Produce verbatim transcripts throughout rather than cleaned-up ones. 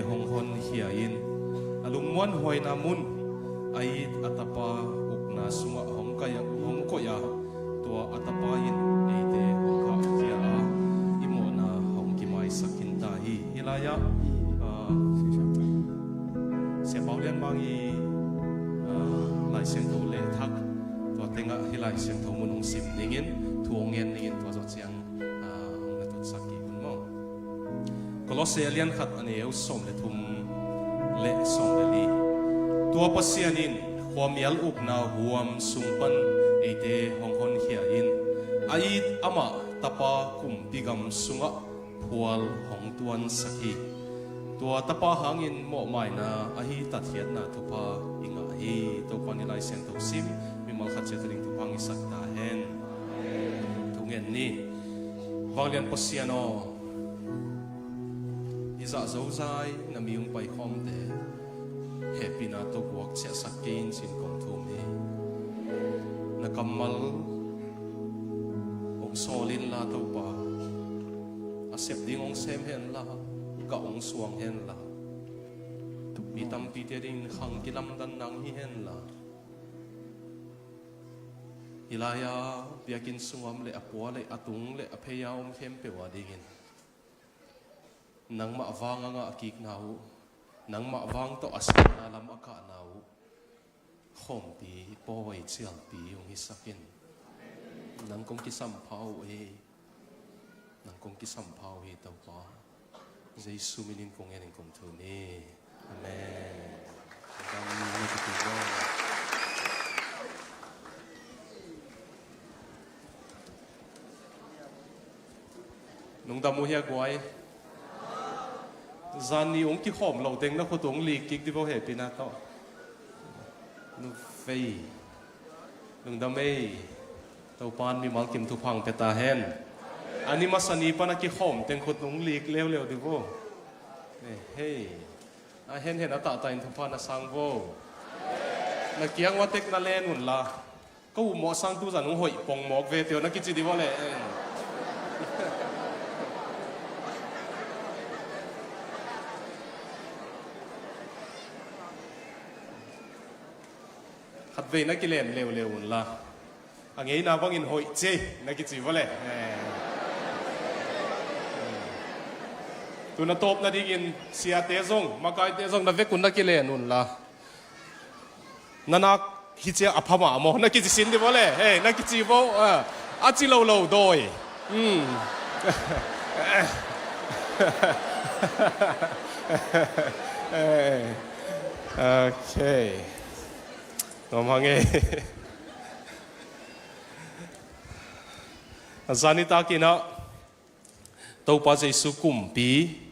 hong honkhia in, a lungmuanhuaina mun, a it a tapa ukna sungah hong kai a, hong koih a, tua a tapa in eite hong khahkhia a, i mawhna hong kimaisak khin ta hi. Hih lai-ah, ah, Sia Pau Lian Mang i, ah, Lai Siangtho leh thak, tua tengah hih Lai Siangtho mun hong sim dingin, thu hong ngen dingin, tua zawh ciang, ah, hong na tutsak kik un maw. Kolose a lian khat, a neu sawm le thum le sawm le li. Tua Pasian in khuamial ukna huam sung pan eite hong honkhia in, a it amah Tapa kumpi gam sungah phual hong tuansak hi. Tua Tapa hangin mawhmaina ahi tatkhiatna thupha i ngah hi. Topa in Lai Siangtho sim, mimal khat ciat a ding thupha hong hisak ta hen. Thungen ni. Vanglian Pasian aw, i zah zozai na mi hong paikhawmte hehpihna tawh guak ciahsak kei in ci-in kong thum hi. Na kammal hong sawl inla Topa, a sep ding hong sem henla, gah hong suang henla, mi tampite dingin khang kilamdan nang hi henla, hih lai-a biakinn sungah om leh a pua leh a tung leh a phei-a om khempeuh a dingin nangmah vang a ngah kikna uh, nangmah vang tawh a sihna lam a kahna uh, khawmpi, pawi, cialpi hong hisak in. Nang kong kisampha uh hi. Nang kong kisampha uh hi Topa. Jesu min in kong ngen in kong thum hi. Amen. Lungdam uh hia guai. Zan ni hong kikhawm lo teng na khut hong lik kik di vo hehpihna tawh. Nu vei. Lungdam ei. Topa in mimal kim thupha hong pia ta hen. A ni masa ni pan a kikhawm teng khut hong lik leuleu di vo. Eh, hei. A henhen a tahtah in thupha na sang vo. Na kiang ua tek na len unla. Ka upmawh sang tuzan hong hoih pong mawk ve teh aw na kici di vo leh. Khatvei na kilen leuleu unla. A ngeina bangin hoih ci na kici vo leh. Tu na tawp nadingin siate zong, makaite zong na vek un na kilen unla. Na nak hi cia a pha mah maw na kici sin di vo leh. Hei, na kici vo, ah, a ci lo lo dawi. Hmm. Okay. Ngam hang e. A zan nitak in ah Topa Jesu kumpi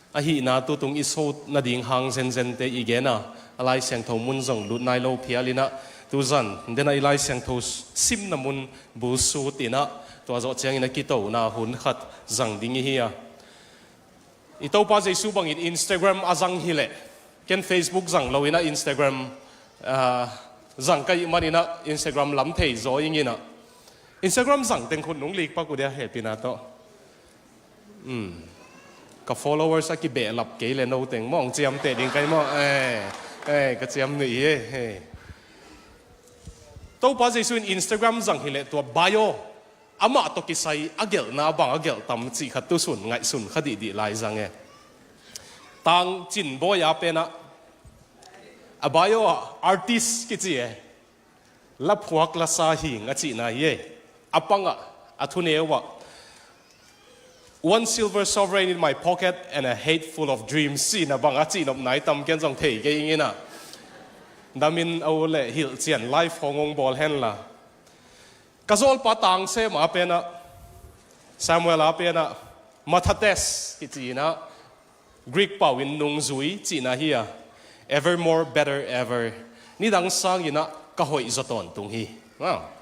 ahihna tutung i so nading hang zenzente i gen a, a Lai Siangtho mun zong lut nai lo phial in ah, tuzan den a i Lai Siangtho simna mun bulsut in ah, tua zawh ciangin a kitona hun khat zang ding i hi a. I Topa Jesu bangin Instagram a zang hileh, ken Facebook zang lo in ah Instagram, ah, zang ka hih manin ah Instagram lam thei zaw ing in ah. Instagram zang teng khut nong lik pak uh dia hehpihna tawh. Hmm. Ka followers a kibehlap kei le no teng maw hong ciamteh ding ka hi maw. Eh, eh, ka ciam nuih hi, eh. Topa Jesu in Instagram zang hileh tua bio amah tawh kisai a gelhna bang a gelh tam cih khat tusun ngaihsun kha dihdih lai zang e. Tang Cin Bawi a pen ah a bio ah artist kici e. La phuak la sa hing a cihna hi e. A pangah, a thuneu ah, "One silver sovereign in my pocket and a head full of dreams," cihna bang a cihnop nai tam ken zong thei kei ing in ah. Damin a u le hilh cian live hong hong bawl henla. Ka zawlpa tang sem a pen ah, Samuel a pen ah, Mathates kici in ah, Greek pau in nungzui cihna hi a, ever more, better ever. Nidang sangin ah ka hoih zaw tawntung hi. Wow.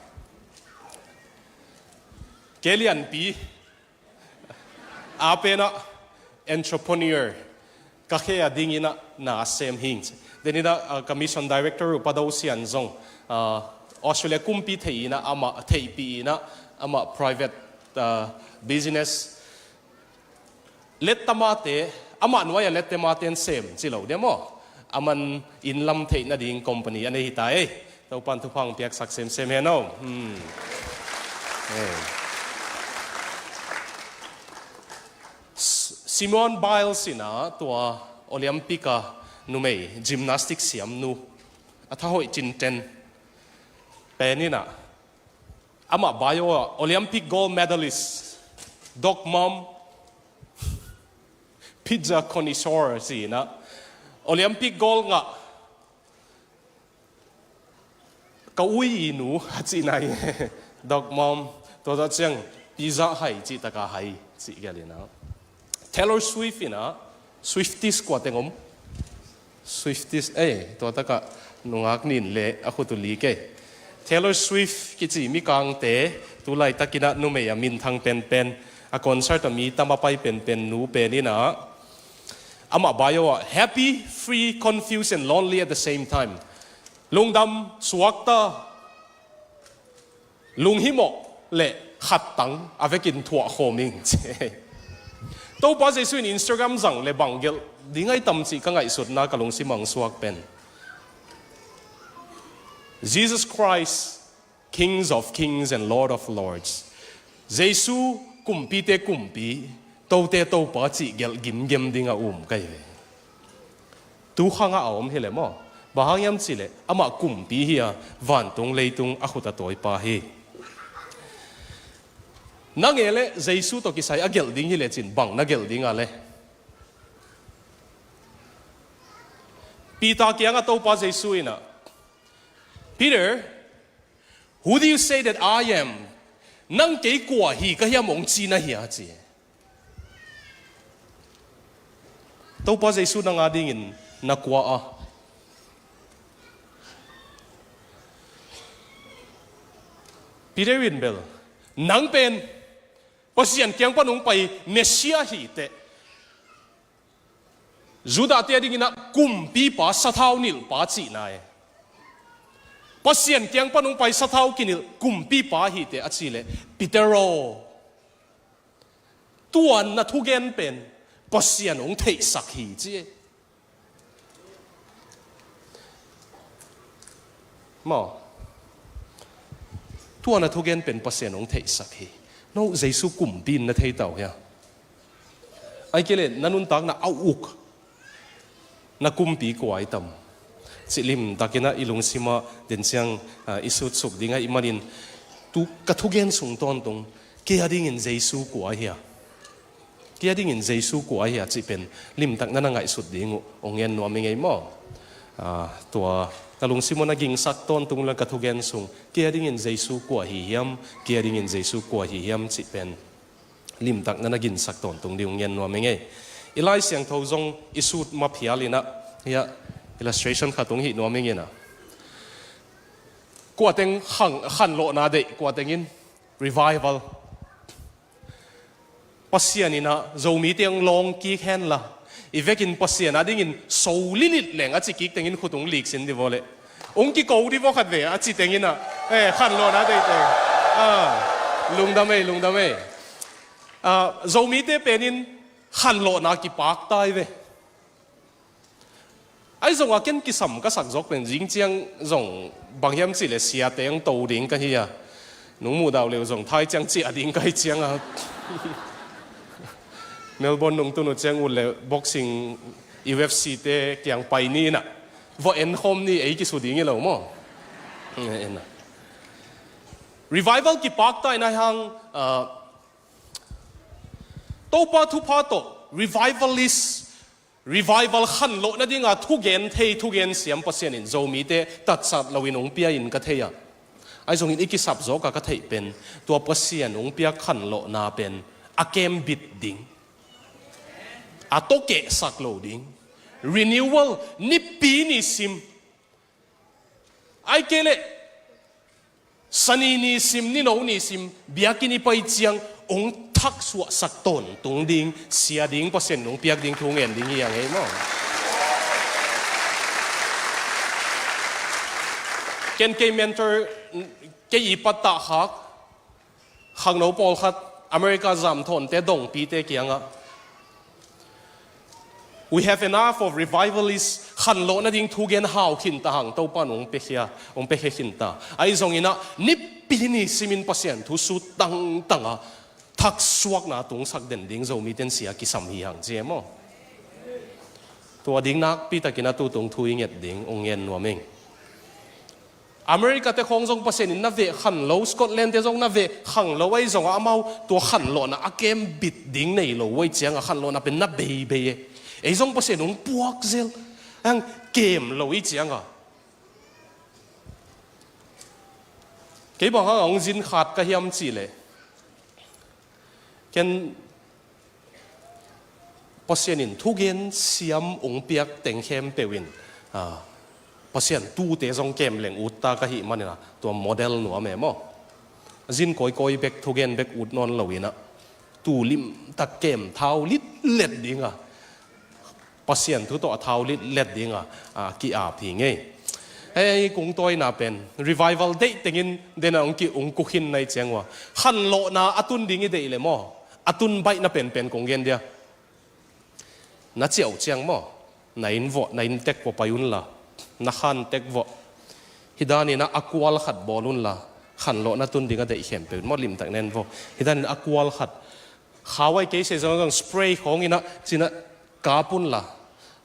Kei lianpi a pen ah entrepreneur, ka khe a dingin ah na a sem hing ci. Denin ah, ah, ka mission director uh Pa Do Sian zong, ah, Australia kumpi thei in ah amah theihpih in ah amah private, ah, business Lettamate Amah nuai a lette maten sem ci lo dia maw? Aman inn lam theih nading company a nei hi ta ei. Topan thupha hong piaksak semsem hen aw. Hmm. Ei. S-, Simone Biles in ah tua Olympic a numei gymnastic siamnu a thahoih cinten pen in ah amah bio ah Olympic gold medalist, dog mom, pizza connoisseur ci in ah Olympic gold ngah ka ui i nu a cihna hi. Dog mom, tua zah ciang pizza hai cih taka hai cih gel in ah. Taylor Swift in ah, Swifties kua teng om? Swifties, ei, tua takah nungak nin le a khut uh lik ei. Taylor Swift kici mikangte, tu laitak in ah numei a minthang penpen, a concert a mi tam a pai penpen nu pen in ah amah bio ah happy, free, confused and lonely at the same time. Lungdam, suakta, lunghimawh le khattang a vekin thuah khawm ing ci. Topa Jesuh in Instagram zang le bang gelh ding ahi tam cih ka ngaihsutna ka lungsim ah hong suak pen, Jesus Christ, Kings of Kings and Lord of Lords. Jesuh kumpite kumpi, tote topa cih gelh gimgem ding a um ka hi ve. Tu khang ah a om hi le maw? Bang hang hiam cih leh amah kumpi hi a, vantung leitung a khut a tawipa hi. Na ngeh leh Jesuh tawh kisai a gelh ding hi lecin bang na gelh ding a le? Peter kiangah Topa Jesuh in ah, "Peter, who do you say that I am?" Nang kei kua hi ka hiam hong ci na hia ci. Topa Jesuh nang a dingin na kua a? Peter in bel, nang pen Pasian kiang pan hong pai Messiah hi teh, Judah te a dingin ah kumpipa, sathau nilhpa cihna e. Pasian kiang pan hong pai sathau kinilh kumpipa hi teh a ci leh, Peter aw, tua na thugen pen Pasian hong theihsak hi ci e. Maw? Tua na thugen pen Pasian hong theihsak hi. No Jesuh kumpi in na thei ta uh hia? Ahih kei leh na nuntakna a uk na kumpi kua ahi tam? Cih limtakin ah i lungsim ah den ciang, ah, i sutsuk ding ahih manin tu ka thugen sung tawntung kei a dingin Jesuh kua ahi a? Kei a dingin Jesuh kua ahi a cih pen limtak na na ngaihsut ding uh hong ngen nuam i ngei maw? Ah, tua ka lungsim uh na gingsak tawntung la ka thugen sung, kei a dingin Jesuh kua ahi hiam, kei a dingin Jesuh kua ahi hiam cih pen limtak na na ginsak tawntung ding hong ngen nuam i ngei. I Lai Siangtho zong i sut maphial in ah, hiah illustration khat hong hih nuam i ngei in ah. Kua teng khan, khanlawhna deih, kua teng in revival. Pasian in ah Zomite hong lawng kik hen la, i vekin Pasian a dingin so lilit leng a ci kik tengin khut hong lik sin di vaw leh, hong kiko di vaw khat ve a ci tengin ah, eh, khanlawhna deih teng. Ah, lungdam ei, lungdam ei. Ah, Zomite pen in khanlawhna kipak ta hi ve. Ahi zongah ken kisam ka sak zawk pen zing ciang zong bang hiam cih leh siate hong to ding ka hi a. Nong muh dau leh uh zong thai ciang ciah ding ka hi ciang a. Melbourne nong tun uh ciang ut leh boxing U F C te kiang pai ni in ah. Vaw en khawm ni ei kisu ding hi lo maw? En a. Revival kipak ta in ah hang, ah, Topa thupha tawh revivalist, revival khanlawh nadinga thugen thei, thugen siam Pasian in Zomite tatsat loin hong pia in ka thei a. Ahi zongin i kisap zawka ka theih pen tua Pasian hong piak khanlawhna pen a kembit ding, a tawkehsak lo ding, renewal, nipi ni sim, ahih kei leh Sani ni sim, nino ni sim, biakinn i pai ciang hong thaksuahsak tawntung ding, sia ding, Pasian in hong piak ding thu ngen ding hi a ngei maw? Ken kei mentor, kei i pattah khak khangno pawlkhat America zamthawnte dongpite kiangah, We have enough of revivalists, khanlawh nading thugen hau khinta hang Topa in hong piakhia, hong piakhia khinta. Ahi zongin ah, nipi ni simin Pasian thu sut tangtang a, thaksuakna tungsak den ding Zomite in sia kisam hi hang ci e maw. Tua ding nakpi takin a tutung thu i nget ding, hong ngen nuam ing. America te khawng zong Pasian in na veh khan lo, Scotland te zong na veh khan lo, ahi zongah amau tua khanlawhna a kem bit ding nei lo, ahi ciangah khanlawhna pen na beibei e. Ei zong Pasian hong puak zel, hang kem lo i ciangah. Kei bang hang a hong zin khat ka hiam cih leh, ken Pasian in thugen siam hong piak teng khempeuh in, ah, Pasian tute zong kem leng ut ta ka hih manin ah, tua model nuam e maw. Zin kawikawi bek, thugen bek ut nawn lo in ah, tu limtak kem thau litlet ding a, Pasian thu tawh a thau litlet ding a, a ki-ap hi ngei. Hei, kong tawina pen revival deih tengin den a hong ki, hong kukhin na hih ciang uh a, khanlawhna a tun ding i deih leh maw, a tun baihna penpen kong gen dia. Na ciah uh ciang maw, na inn vawh, na inn tek vawh pai unla, na khan tek vawh, hih danin ah a kual khat bawl unla, khanlawhna tun ding a deih khempeuh in maw, limtak na en vawh, hih danin ah a kual khat, khau-ai kei se zong zong spray khawng in ah ci-in ah kap unla,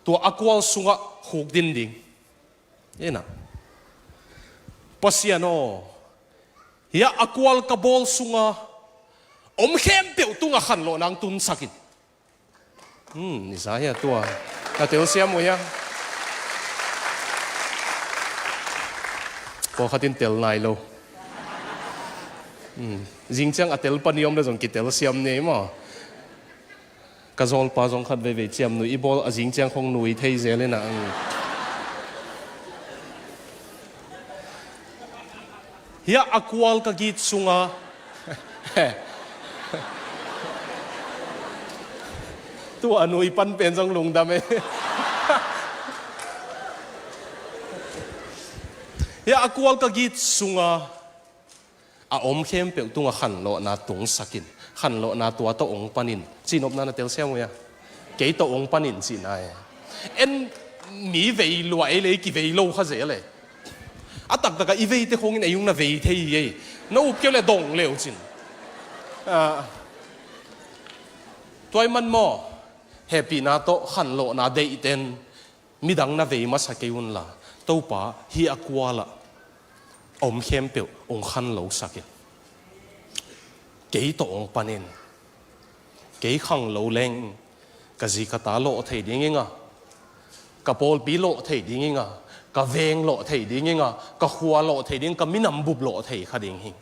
tua a kual sungah khukdin ding. Ina, Pasian aw, hiah a kual ka bawl sunga om khempeuh tungah khanlawhna hong tunsak in. Hmm, i za hia tua? Na telsiam uh hia? Pawlkhat in tel nai lo. Hmm, zing ciang a tel pan i om leh zong kitelsiam ni ei maw. Ka zawlpa zong khat veivei ciamnuih i bawl a, zing ciang khawng nui thei zel in ah. Hiah a kual ka git sunga. Tua a nui pan pen zong lungdam e. Hiah a kual ka git sunga a om khempeuh tungah khanlawhna tungsak in, khanlawhna tua tawh hong pan in, cih nopna na telsiam uh hia? Kei tawh hong pan in cihna e. En, mi vei lua ei leh i kivei lo kha zel e. A taktakah i veite khawng in ei hong na vei thei hi ei. Na up kei uh leh dong le uh cin. Ah, tua ahih man maw, hehpihna tawh khanlawhna deihte in midang na vei masa kei unla, Topa, hih a kualah a om khempeuh hong khanlosak in. Kei tawh hong pan in. Kei khanglo leng ka zi ka ta lawh thei ding ing a, ka pawlpi lawh thei ding ing a, ka veng lawh thei ding ing a, ka khua lawh thei ding, ka minam bup lawh thei kha ding hi.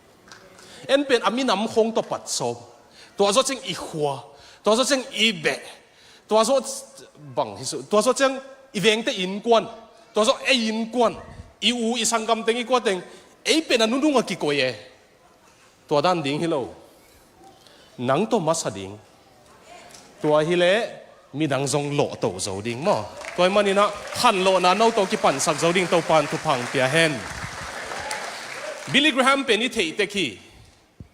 En pen a minam khawng tawh pat sawm. Tua zawh ciang i khua, tua zawh ciang i beh, tua zawh bang hi su, tua zawh ciang i vengte innkuan, tua zawh ei innkuan, i u i sanggam teng, i kua teng, ei pen a nunung a kikoih e. Tua dan ding hi lo. Nang tawh masa ding. Tua hi leh midang zong lawhto zo ding maw. Tua ahih manin ah khanlawhna no tawh kipansak zo ding Topa in thupha hong pia hen. Billy Graham pen i theih tek hi.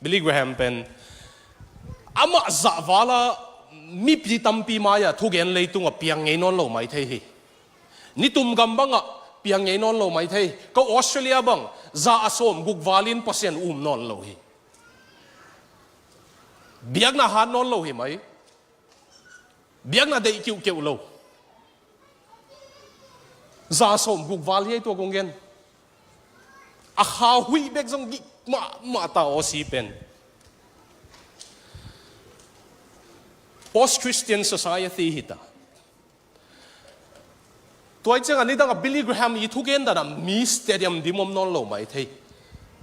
Billy Graham pen amah zahval a mipi tampi mai-ah thugen leitungah piang ngei nawn lo mai thei hi. Nitum gam bangah piang ngei nawn lo mai thei. Ko Australia bang za a sawm guk valin Pasian um nawn lo hi. Biakna hat nawn lo hi mai. Biakna deih kiuhkeuh lo. Za sawm guk val hi ei tua kong gen. A kha huih bek zong gik mahmah ta aw si pen. Post-Christian society hi ta. Tua ahih ciangin nidang a Billy Graham i thugen dan a mi stadium dim om nawn lo mai thei.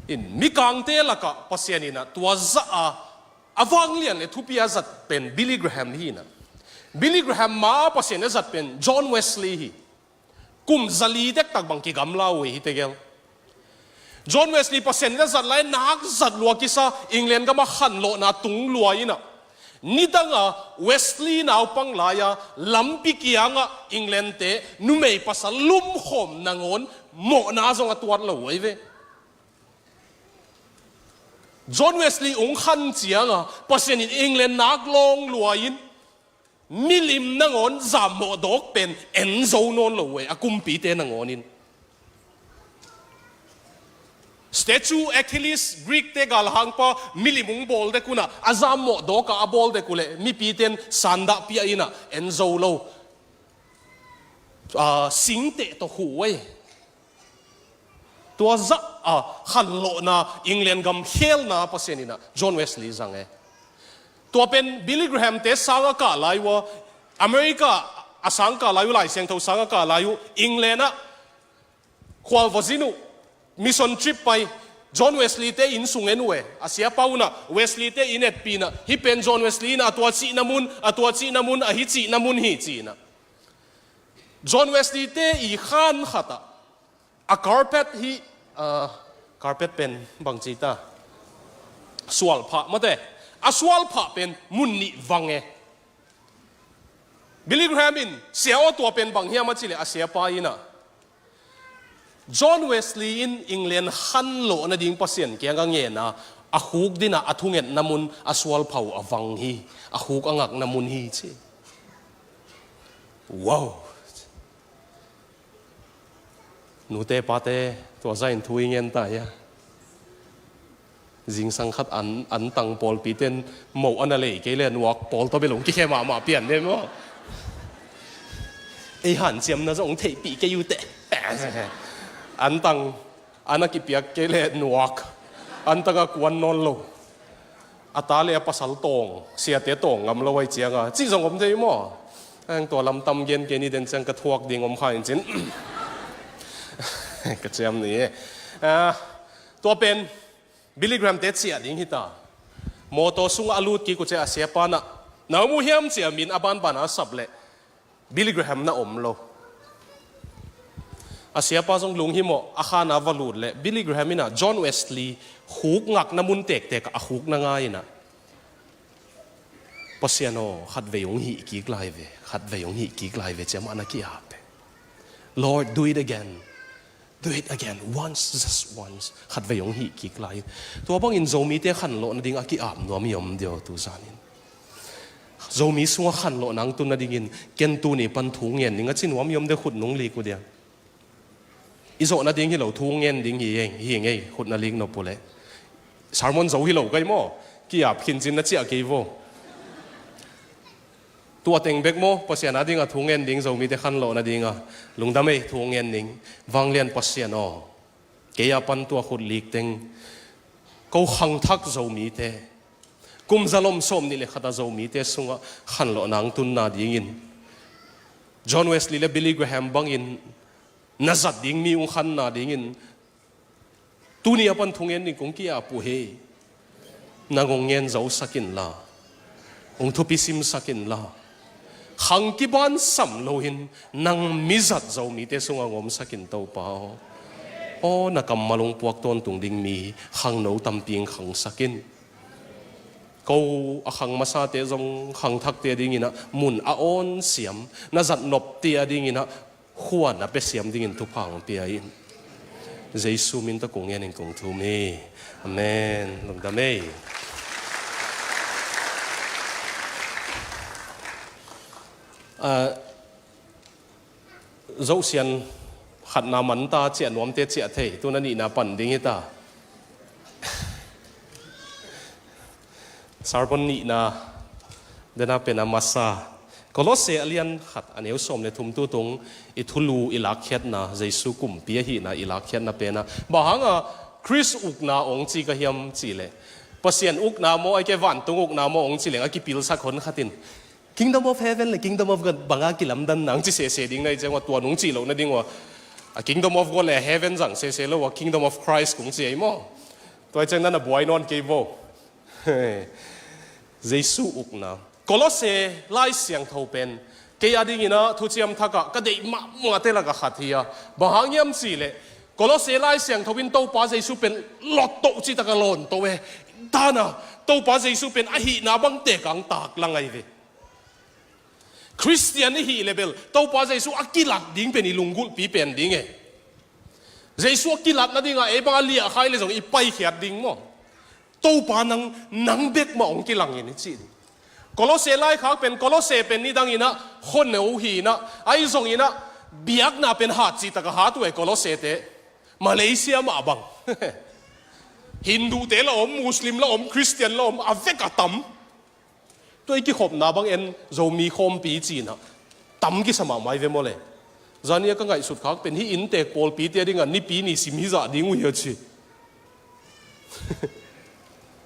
In mikangte lakah Pasian in ah tua zah a a vanglian le thupi a zat pen Billy Graham hi in ah. Billy Graham ma Pasian in a zat pen John Wesley hi. Kum zali dektak bang kigamla uh hi tegel. John Wesley Pasian in a zat lai nak zat lua kisa, England gam a khanlawhna tung lua in ah. Nidang a Wesley naupang lai a lampi kiangah England te numei pasal lumkhawm nangawn mawhna zong a tuat lo uh ahi ve. John Wesley hong khan ciang a Pasian in England nak lawng lua in Milim nangawn zammawh dawk pen en zo nawn lo uh e, a kumpite nangawnin. Statue Achilles, Greek-te galhangpa milim hong bawl dek unah a zammawh dawkah a bawl dek uhleh mipite in sandah piah inah en zo lo. Ah, singteh tawh khuh uh e. Tua zah a khanlawhna England gam khelna Pasian inah John Wesley zang e. Tua pen Billy Graham-te sang a kah lai uh a, America a sang kah lai uh, Lai Siangtho sang a kah lai uh England ah khualvazin uh mission trip pai, John Wesley-te inn sung en uh e. A siapa unah Wesley-te inn etpih inah, hih pen John Wesley inah a tua cihna mun, a tua cihna mun, ahi cihna mun hi ci inah. John Wesley-te i khan khatah a carpet hi, ah, carpet pen bangci ta, sualphah mate, a sualphah pen mun nih vang e. Billy Graham in, "Sia aw, tua pen bang hiam?" a cih leh a siapa inah, "John Wesley in England khanlawh nading Pasian kiangah ngen a, a khuk dinah a thungetna mun a sualphah uh a vang hi, a khuk a ngakna mun hi," ci. Wow! Nute pate, tua zah in thu i ngen ta hia? Zingsang khat an, antang pawlpite in moh a na lei kei leh nuak pawl tawh bel hong kikhe mahmah pian ve maw? Ei hanciamna zong hong theihpih kei uh teh. Antang a na kipiak kei leh nuak, antang a kuan nawn lo. A ta le a pasal tawng, siate tawng ngam lo ahih cianga cih zong om thei maw? Ang tua lam tam gen kei ni, den ciang ka thuak ding om kha in cin. Ka ciam ni e. Ah, tua pen Billy Graham-te ciah ding hita. Mawtaw sungah a lut kik uh ciah a siapa inah, "Na om uh hiam?" ci a min a banban a sap leh Billy Graham na om lo. A siapa zong lunghimawh a khan a va lut leh Billy Graham inah John Wesley khuk ngakna mun tektek a khuk na ngai inah, "Pasian aw, khatvei hong hih kik lai ve, khatvei hong hih kik lai ve," ci a mah na ki-ap e. "Lord, do it again. Do it again. Once, just once." Khatvei hong hih kik lai. Tua bangin Zomite khanlawh nading a ki-ap nuam i om diaw tu zanin? Zomi sungah khanlawh nang tun nadingin ken tuni pan thu ngen ning a ci nuam i om diaw, khut nung lik uh diaw. I zawh nading hi lo, thu ngen ding hi eng, hi eng ei, khut na lik nop uh leh. Sermon zo hi lo kai maw? Ki-ap khin cin na ciah kei vo. Tua teng bek maw, Pasian a dinga thu ngen ding, Zomite khanlawh nadinga? Lungdam ei, thu ngen ning. Vanglian Pasian aw, kei a pan tua khut lik teng, ko khangthak Zomite, kum zalom sawm nih le khat a Zomite sungah khanlawh nang tunna dingin, John Wesley le Billy Graham bangin na zat ding mi ung khanna dingin, tuni a pan thungen ding kong ki-ap uh hi. Nang hong ngen zosak inla, hong thupi simsak inla, khang kibansam loin nang mizat Zomite sungah hong omsak in, Topa aw. Aw, na kammal hong puak tawntung ding mi khangno tampi hong khangsak in. Ko a khang masate zong khangthakte dinginah mun a awn siam, na zat nopte a dinginah khua na pia siam dingin thupha hong pia in. Jesu min tawh kong ngenin kong thum hi. Amen. Lungdam ei. Ah, Zosian khatna manta ciah nuamte ciah thei, tuna nihna pan ding hita. Sermon nihna, dena pena masa. Kolose a lian khat a neu sawm le thum tu tung i thulu i lakkhiatna, Jesu kumpi ahihna i lakkhiatna pena. Bang hanga Khrist ukna ong ci ka hiam cihleh, Pasian ukna maw, ai ke vantung ukna maw ong cileng a kipilsak hon khatin, Kingdom of Heaven le Kingdom of God banga kilamdanna ang ci sese ding na hi ciang ua, tua nung cih loh nading ua, a Kingdom of God le Heaven zang sese lo ua, Kingdom of Christ kung ci ei maw? Tua hi ciang nana buai nawn kei vo. Jesu ukna. Kolose Lai Siangtho pen kei a dinginah thuciam thakah ka deih mahmahte lakah khat hi a. Bang hang hiam cihleh, Kolose Lai Siangtho in Topa Jesu pen lottoh citaka lawntoh e. Dana Topa Jesu pen ahihna bangte kang taklang ahi ve. Khristian i hih le bel Topa Jesu a kilak ding pen i lunggulhpi pen ding e. Jesu a kilat nadinga ei banga liahkhai le zong i paikhiat ding maw? Topa nang, nang bek mah hong kilangin i cih ding. Kolose laikhak pen, Kolose pen nidang inah khua no hi inah, ahi zong inah biakna pen hat cihtak a hat uh e Kolosete. Malaysia mah bang. Hindu te la om, Muslim la om, Christian la om, a vek a tam. Tua i kikhopna bang en Zomi khawmpi ci inah tam kisa mahmah i ve maw le. Zani a ka ngaihsut khak pen hih inntek pawlpite a dingah Nipi ni sim hi zah ding uh hi a ci.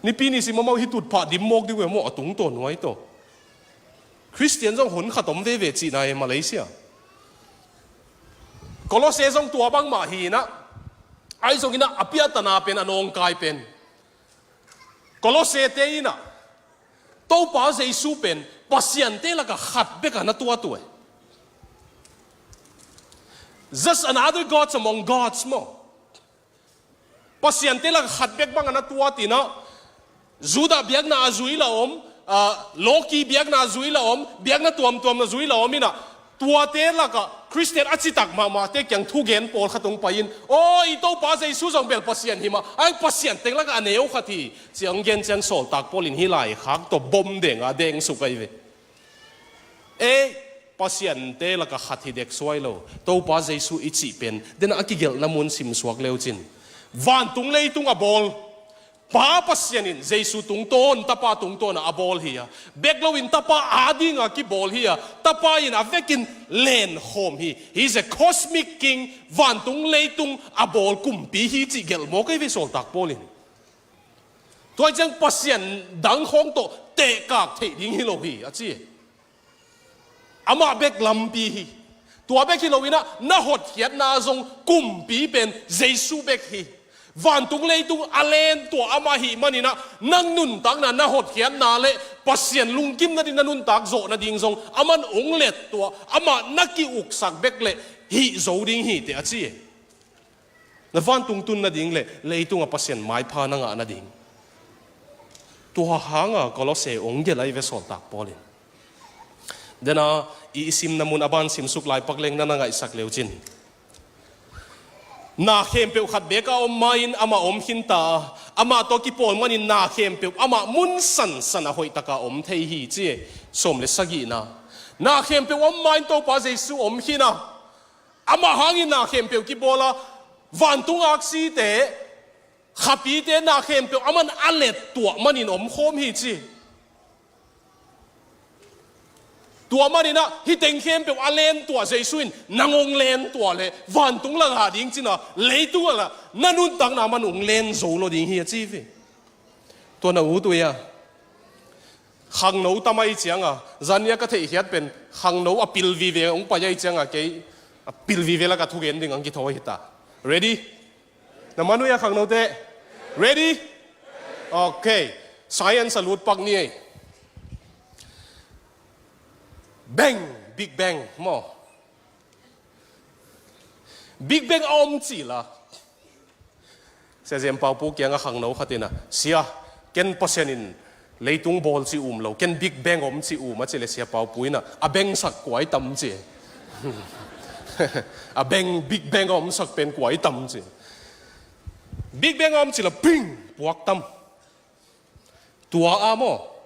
Nipi ni sim amau hih tutphah dim mawk ding uh hi a maw a tungtawn huai tawh. Christian zong hun khat om veve cihna e Malaysia. Kolose zong tua bangmah hi inah, ahi zong inah a piahtana pen a nawngkai pen Kolosete inah Topa Jesu pen pasiante lakah khat bekah na tuat uh e. Just another gods among gods maw. Pasiante lakah khat bek bangah na tuat inah, Judah biakna a zui la om, ah, Loki biakna a zui la om, biakna tuamtuam na zui la om inah, tuate lakah Christian a citak mahmahte kiang thugen pawlkhat hong pai in, aw, i Topa Jesu zong bel Pasian hi mah, a pasian teng lakah a neu khat hi, ci-a hong gen ciang sawltak Paul in hih laikhak tawh bom denga dengsuk ahi ve. Ei, pasiante lakah khat hi dek suai lo. Topa Jesu i cih pen, denah a kigelhna mun simsuak leucin, vantung leitung a bawl Pa Pasian in Jesu tungtawn, Tapa tungtawn a a bawl hi a, bek loin Tapa adinga kibawl hi a, Tapa in a vekin lenkhawm hi. He is a cosmic king, vantung leitung a bawl kumpi hi cih gelh mawk ahi ve sawltak Paul in. Tua ciang pasian dang khawng tawh tehkak theih ding hi lo hi a ci. Amah bek lampi hi. Tua bek hi lo inah na hotkhiatna zong kumpi pen Jesu bek hi. Vantung leitung a lentuah amah hi man inah nang nuntakna na hotkhiatna le Pasian lungkim nading na nuntak zawh nading zong aman ong lettuah amah na ki-uksak bek le hih zo ding hi teh a ci. Na vantung tun nading le leitungah Pasian maipha na ngah nading. Tua hanga Kolose ong gelh ahi ve sawltak Paul in. Dena i, i simna mun a ban simsuk laipak leng na na ngaihsak leucin. Na khempeuh khat bek a om ma-in amah om khinta, amah tawh kipawl manin na khempeuh amah mun sansan a hoihtaka om thei hi ci. Sawm le sagihna. Na khempeuh om ma-in Topa Jesu om khin a, amah hangin na khempeuh kibawl a, vantung aksite, khapite na khempeuh aman a lettuah manin omkhawm hi ci. Tua maninah hih teng khempeuh a lentuah Jesu in nang hong lentuah leh vantung la ngah ding cina, leitung ah la na nuntakna man hong len zo lo ding hi a ci ve. Tua na ut uh hia? Khangno tam ahi cianga, zan nia ka theihkhiat pen khangno a pil vive hong pai ahi cianga kei a pil vive laka thugen ding ang kithawi hita. Ready? Na man uh hia khangnote? Ready? Okay. Science a lut pak ni ei. Bang, Big Bang maw? Big Bang a om cila, Sia Zem Paupu kianga khangno khatina, sia, ken Pasian in leitung bawl ci um lo, ken Big Bang om ci um a ci le Sia Paupu ina a bengsak kua i tam ci. A beng, Big Bang a omsak pen kua i tam ci. Big Bang a om cila ping, puak tam. Tua a maw,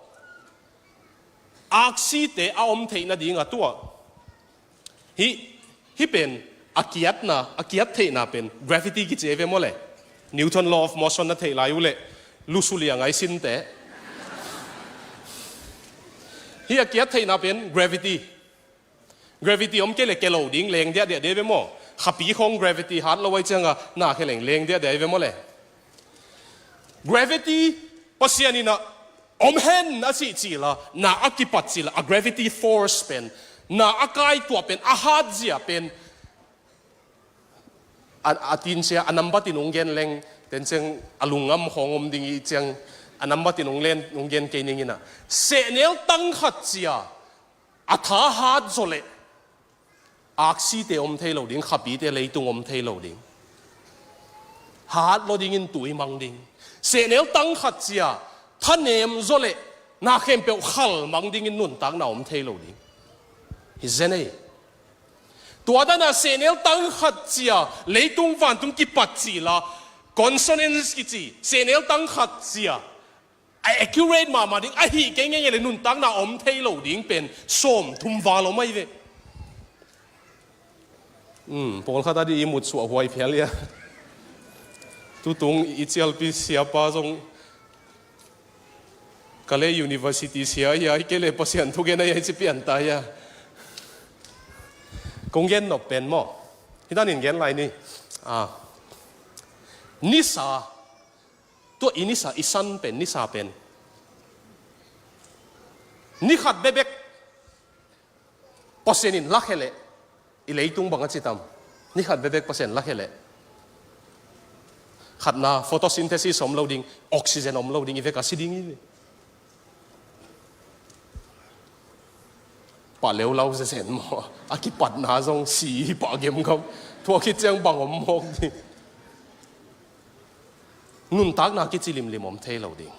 aksite a om theih nadinga tua. Hih, hih pen a kiatna, a kiat theihna pen gravity kici ei ve maw le. Newton law of motion na theih lai uh leh lusu liang ai sinte. Hih a kiat theihna pen gravity. Gravity om kei le ke lo ding, leng diahdiah dei ve maw? Khapi khawng gravity hat lo ai cianga na khe leng leng diahdiah ai ve maw le? Gravity Pasian ina om hen a cih cila, na a kipat cila, a gravity force pen, na a kai tuah pen, a hat zia pen, a, a tin sia, a nambat in hong gen leng, ten ciang a lungngam khawng om ding i ciang, a nambat in hong len, hong gen kei ning ina. Sehnel tang khat cia, a tha hat zaw leh, aksite om thei lo ding, khapite leitung om thei lo ding. Hat lo dingin tui mang ding. Sehnel tang khat cia, thanem zaw leh, na khempeuh khal mang dingin nuntakna om thei lo ding. Hi zen ei. Tua dana sehnel tang khat cia, leitung vantung kipat cila, consonance kici, sehnel tang khat cia, A accurate mahmah ding, a hih kei ngeingei le nuntakna om thei lo ding pen sawm thum val om ahi ve. Hmm, pawlkhat a dih i mutsuah huai phial ia. Tutung i cialpi siapa zong Kalay University sia ia, i kei le Pasian thugen a ia, i ci pian ta ia. Kong gen nop pen maw. Hih danin gen lai ni. Ah. Nisa. Tua i nisa, i san pen, nisa pen. Ni khat bekbek Pasian in lakhia leh, i leitung bang a citam. Ni khat bekbek Pasian lakhia leh. Khatna, photosynthesis om lo ding, oxygen om lo ding, i vek a si ding i ve. Pah leuleu zezen maw. A kipatna zong si hi pah gemgam. Tua khit ciang bang om mawk ding. Nuntakna kici limlim om thei lo ding.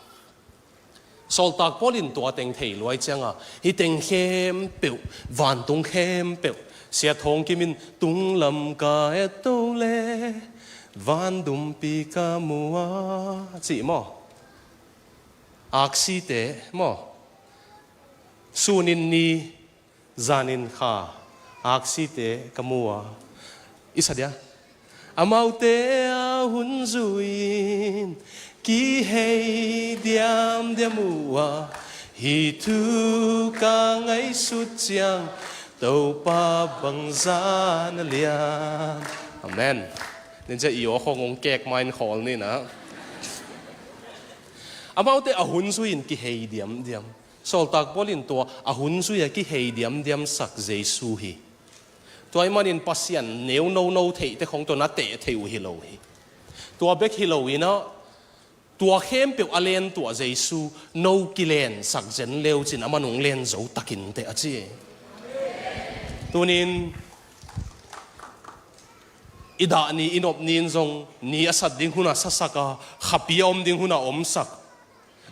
Sawltak Paul in tua teng thei luai cianga, hih teng khempeuh, vantung khempeuh, Sia Thawng Kim in tunglam ka et to le, van dumpi ka mu a, cih maw? Aksite maw? Sunin ni, zanin kha, aksite ka mu a. I sa dia. Amaute a hun zui-in kihei diamdiam uh a, hih thu ka ngaihsut ciang Topa bangzah na lian. Amen. Nen cia i aw khong ong kek main khawl ni na. Amaute a hun zui-in kihei diamdiam. Sawltak Paul in tua a hun zui a kihei diamdiam sak Jesu hi. Tua ahih manin Pasian neu nono theihte khong tua na teh theih uh hi lo hi. Tua bek hi lo in ah, tua khempeuh a lentuah Jesu no kilensak zen leucin amah nung len zo takin teh a ci. Tunin i dah ni i nop ni in zong ni a sat ding hun a sasak a, khapi a om ding hun a omsak,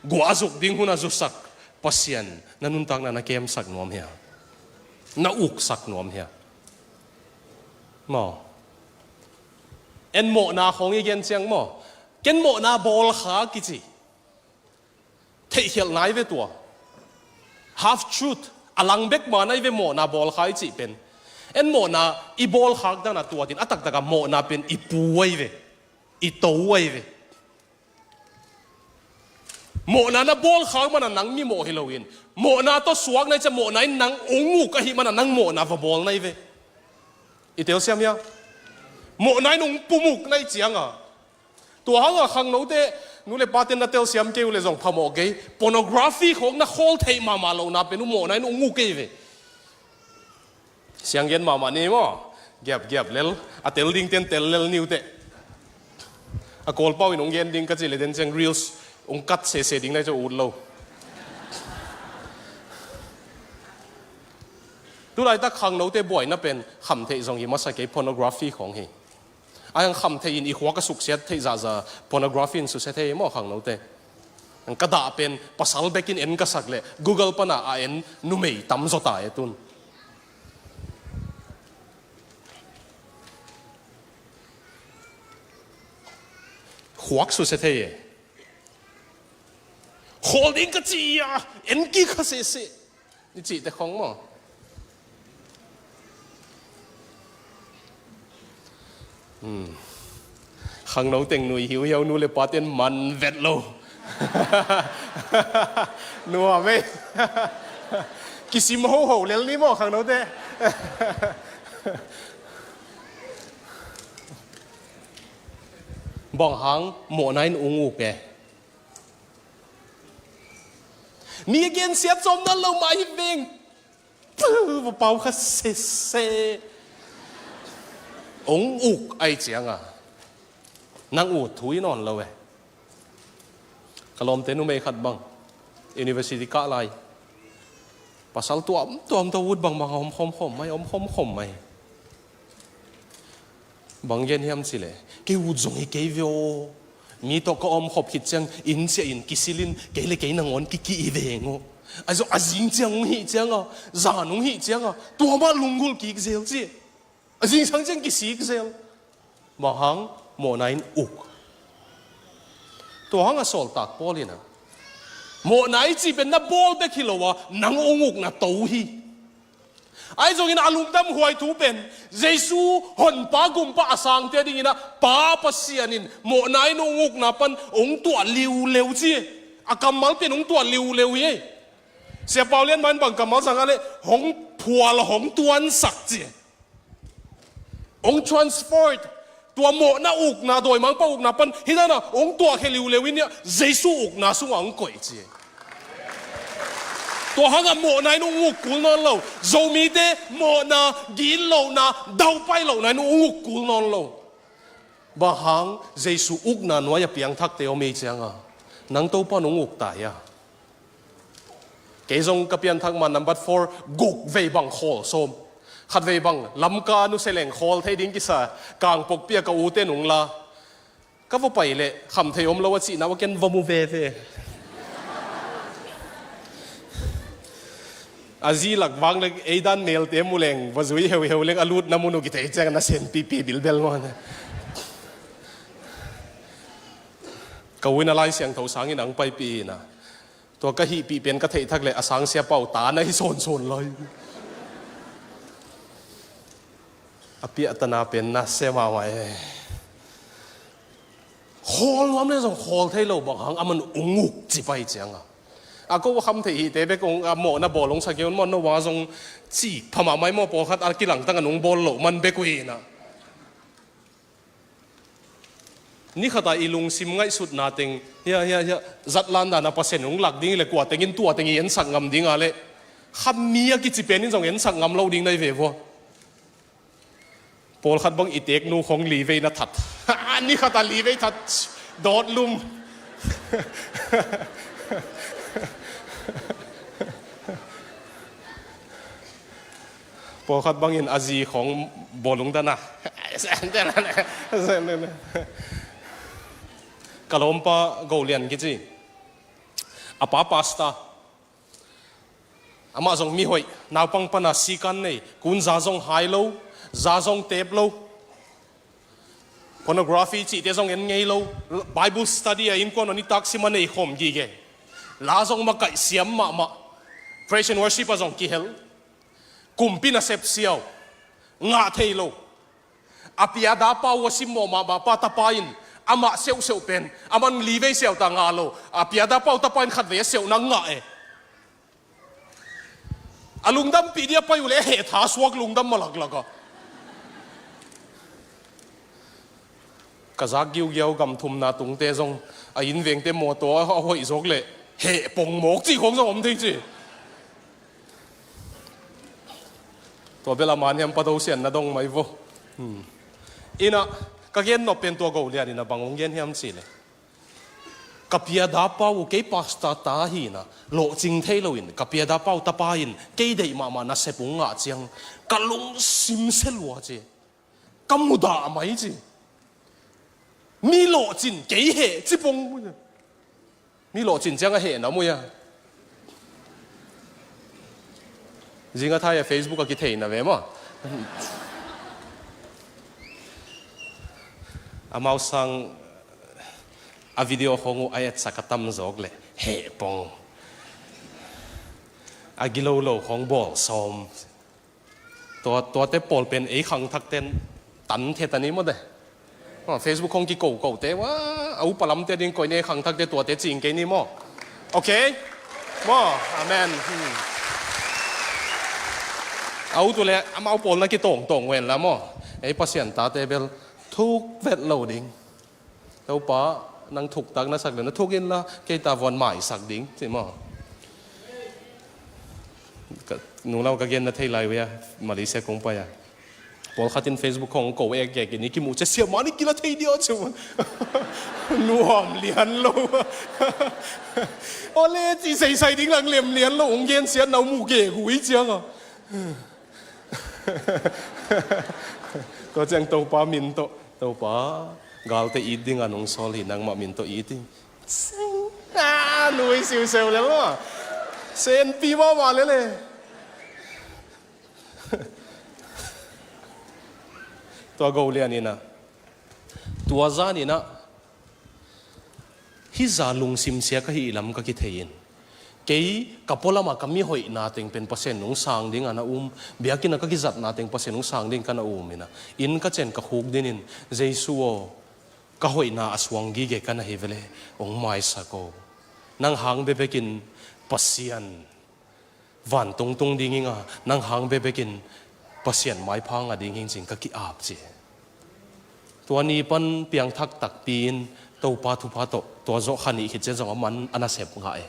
guah a zuk ding hun a zusak Pasian na nuntakna na kemsak nuam hia? Na uksak nuam hia? Maw? En mawhna khawng i gen ciang maw? Ken mawhna bawlkha kici. Theihkhelh nai ve tua. Half truth. A lang bek ma nai ve mawhna bawlkha i cih pen. En mawhna i bawlkhak dana tuatin a taktak a mawhna pen i pu ai ve. I to ai ve. Mawhna na bawlkhak mana nang mimawh hi loin, mawhna tawh suak nai cia mawhna in nang ong uk ahih mana nang mawhna va bawl nai ve. I telsiam hia? Mawhna in ong pumuk nai cianga. Tua hanga khangnote, nu le paten na telsiam kei uh le zong phamawh kei. Pornography khawng na khawl theih mahmah lohna pen uh mawhna in ong uk kei ve. Siang gen mahmah ni maw? Giap giap lel. A tel ding ten tel lel niu teh. A Kawlpau in ong gen ding ka cih le den ciang reels ong kat sese ding nai cu ut lo. Tulaitak khangnote buaina pen khamtheih zong hi masa kei, pornography khawng hi. A hiang khamtheih in i khuak a suksiat theih zahzah pornography in susia thei maw khangnote? Ka dah pen pasal bekin en ka sak leh Google pana a en numei tam zaw ta e tun. Khuak susia thei e. Khawl ding ka ci a en kik kha sese. I cihte khong maw? Hmm. Khangno teng nui hiuhiau nu le paten man vet lo. Nuam ei. Kisim hoho lel ni maw khangnote. Bang hang mawhna in ung uk e. Mi a gensiat sawm nan lo mah hi veng. Pu, va pau kha sese. Ong uk ai cianga. Nang ut thu i nawn lo e. Ka lawmte numei khat bang. University kah lai. Pasal tuam tuam tawh ut bangbang a om khawmkhawm mai, om khawmkhawm mai. Bang gen hiam cileh, kei ut zong hi kei ve aw. Mi tawh ka om khop khit ciang, inn ciah in kisil in, kei le kei nangawn kikih hi veng aw. A zong a zing ciang ung hih cianga, zan ung hih cianga, tua mah lunggulh kik zel ci. A zingsang ciang kisik zel. Bang hang mawhna in uk. Tua hang a sawltak Paul in a, Mawhna i cih pen na bawl bek hi lo a, nang hong ukna to hi. Ahi zongin a lungdam huai thu pen Jesu honpa gumpa a sangte dingin a Pa Pasian in mawhna in hong ukna pan hong tuah liuleu ci. A kammal pen hong tuah liuleu hi. Sia Pau Lian mah in bang kammal sang a leh hong phual hong tuansak ci. Hong transferred. Tua mawhna ukna, dawimangpa ukna pan hih dan a hong tuahkhia liuleu in Jesu ukna sungah hong koih ci. Tua hangah mawhna in hong uk kul nawn lo. Zomite mawhna, gitlohna, daupai lohna in hong uk kul nawn lo. Bang hang? Jesu ukna nuai a piangthakte om ei cianga nang Topa in hong uk ta hia? Kei zong ka pianthak ma number four, guk vei bang khawl sawm. Khat vei bang Lamka nusia leng khawl thei ding kisa, Kangpokpi a ka ute nung la. Ka va pai leh kham thei om lo a cihna va ken va mu veve. A zi lak vang leng ei dan nelte mu leng va zui heuheu leng a lutna mun uh kithei ciang na sen pipi bilbel maw. Ka u in a Lai Siangtho sangin ang paipih ina. Tua ka hihpih pen ka theih thak leh a sang Sia Pau ta na hi sawnsawn lai. A piahtana pen na sia mahmah e. Khawl nuam le zong khawl thei lo bang hang aman ung uk ci pai cianga. A ko a kham thei hihte bek ung a mawhna bawl ung sa kei un maw, no bang a zong ci pha mahmah i maw, pawlkhat a kilangtang a nung bawl loh man bek uh hi na. Ni khata i lungsim ngaihsutna teng hia hia hia, zatlan dana Pasian hong lak ding le kua tengin tua teng i ensak ngam dinga le kha mi a kici penin zong ensak ngam lo ding na i ve vua. Pawlkhat bang i teknu khong livei na that. Ni khata livei that dawt lum. Pawlkhat bangin a zi khong bawlung dana. Ka lawmpa Go Lian kici. A pa pasta. Amah zong mihoih, naupang pana sikan nei, kun za zong hai lo, za zong tep lo. Pornography cihte zong en ngei lo. Bible study a innkuan a nitak sim a nei khawm gige. La zong makaih siam mahmah. Praise and worship a zong kihel. Kumpi nasep siau. Ngah thei lo. A piada pa uh a simmawh mahmah pa tapa in amah seuhseuh pen aman livei siauta ngah lo. A piada pa uh tapa in khatvei a seuhna ngah e. A lungdampih dia pai uh le a heh tha suak lungdam mah laklak a. Ka zak giugiau gam thumna tungte zong a innvengte mawtaw a hoih zawk le heh pong mawk cih khong zong om thei ci. Tua bel a man hiam pa dosian na dong mai vo. Hmm. Ina ka gen nop pen tua Go Lian ina bang hong gen hiam cih le. Ka piada pa uh kei pasta ta hi na, lawhcing thei loin ka piada pa uh tapa in kei deih mahmah nasep ung ngah ciang ka lungsim sia lua ci. Ka mudah mai ci. Mi lawhcin kei heh ci pong. Mi lawhcin ciang a heh na mu ia. Zinga thai a Facebook a kithei na ve maw. Amau sang a video khong uh a etsak a tam zawk le heh pong. A gilo lo khong bawl sawm. Tua, tuate pawl pen ei khangthakten tan the ta ni maw de. Aw, Facebook khong kiko ko te wa, a upa lamte ding koih ni ei khangthakte tuate cing kei ni maw. Ok? Maw, amen. Hmm. A utu le amau pawl na kitawngtawng wen la maw. Ei Pasian tate bel thuk vet lo ding. Topa, nang thuktak na sak le na thuk inla kei ta vuan maisak ding ci maw. Nunglam ka gen na thei lai uh ia Malaysia kong pai a. Pawlkhat in Facebook khong ko ek ek in i kimuh cia siamah ni kila thei dia ci maw. Nuam lian lo. Ole ci seisai ding lang lem lian lo hong gen siat nau muh gegu i cianga. Tua ciang Topa min tawh, Topa, galte it dinga nong sawl hi, nangmah min tawh it hi. Seng. Ah, nui siuseu lel maw. Senpi mahmah lel e. Tua Go Lian ina. Tua zan ina. Hih za lungsim sia ka hih lam ka kithei in. Kei ka pualamah ka mihoihna teng pen Pasian nungsang ding a na um, biakinn a ka kizatna teng Pasian nungsang ding ka na um ina, inn ka ciang ka khuk dinin, Jesu aw, ka hoihna a suang gige ka na hi vele, hong maisak aw. Nang hang bekbekin Pasian vantung tung ding hi nga, nang hang bekbekin Pasian maipha ngah ding hi cin ka ki-ap ci. Tua ni pan piangthak takpi in Topa thupha tawh tua zawh kha nih khit ciang zong a man a nasep ngah e.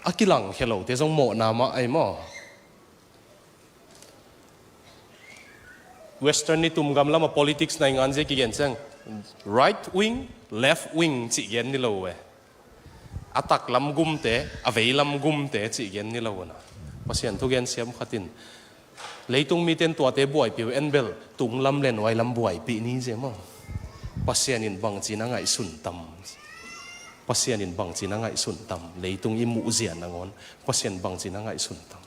A kilangkhia lote zong mawhna mah ahi maw? Western nitum gam lama politics na i ngan zia kigen ciang right wing, left wing cih gen ni lo e. A taklam gumte, a veilam gumte cih gen ni lo na. Pasian thugen siam khatin leitung miten tuate buaipih uh en bel tunglam le nuailam buaipih ni zia maw? Pasian in bangci na ngaihsun tam? Pasian in bangci na ngaihsun tam? Leitung i muhzia nangawn Pasian bangci na ngaihsun tam?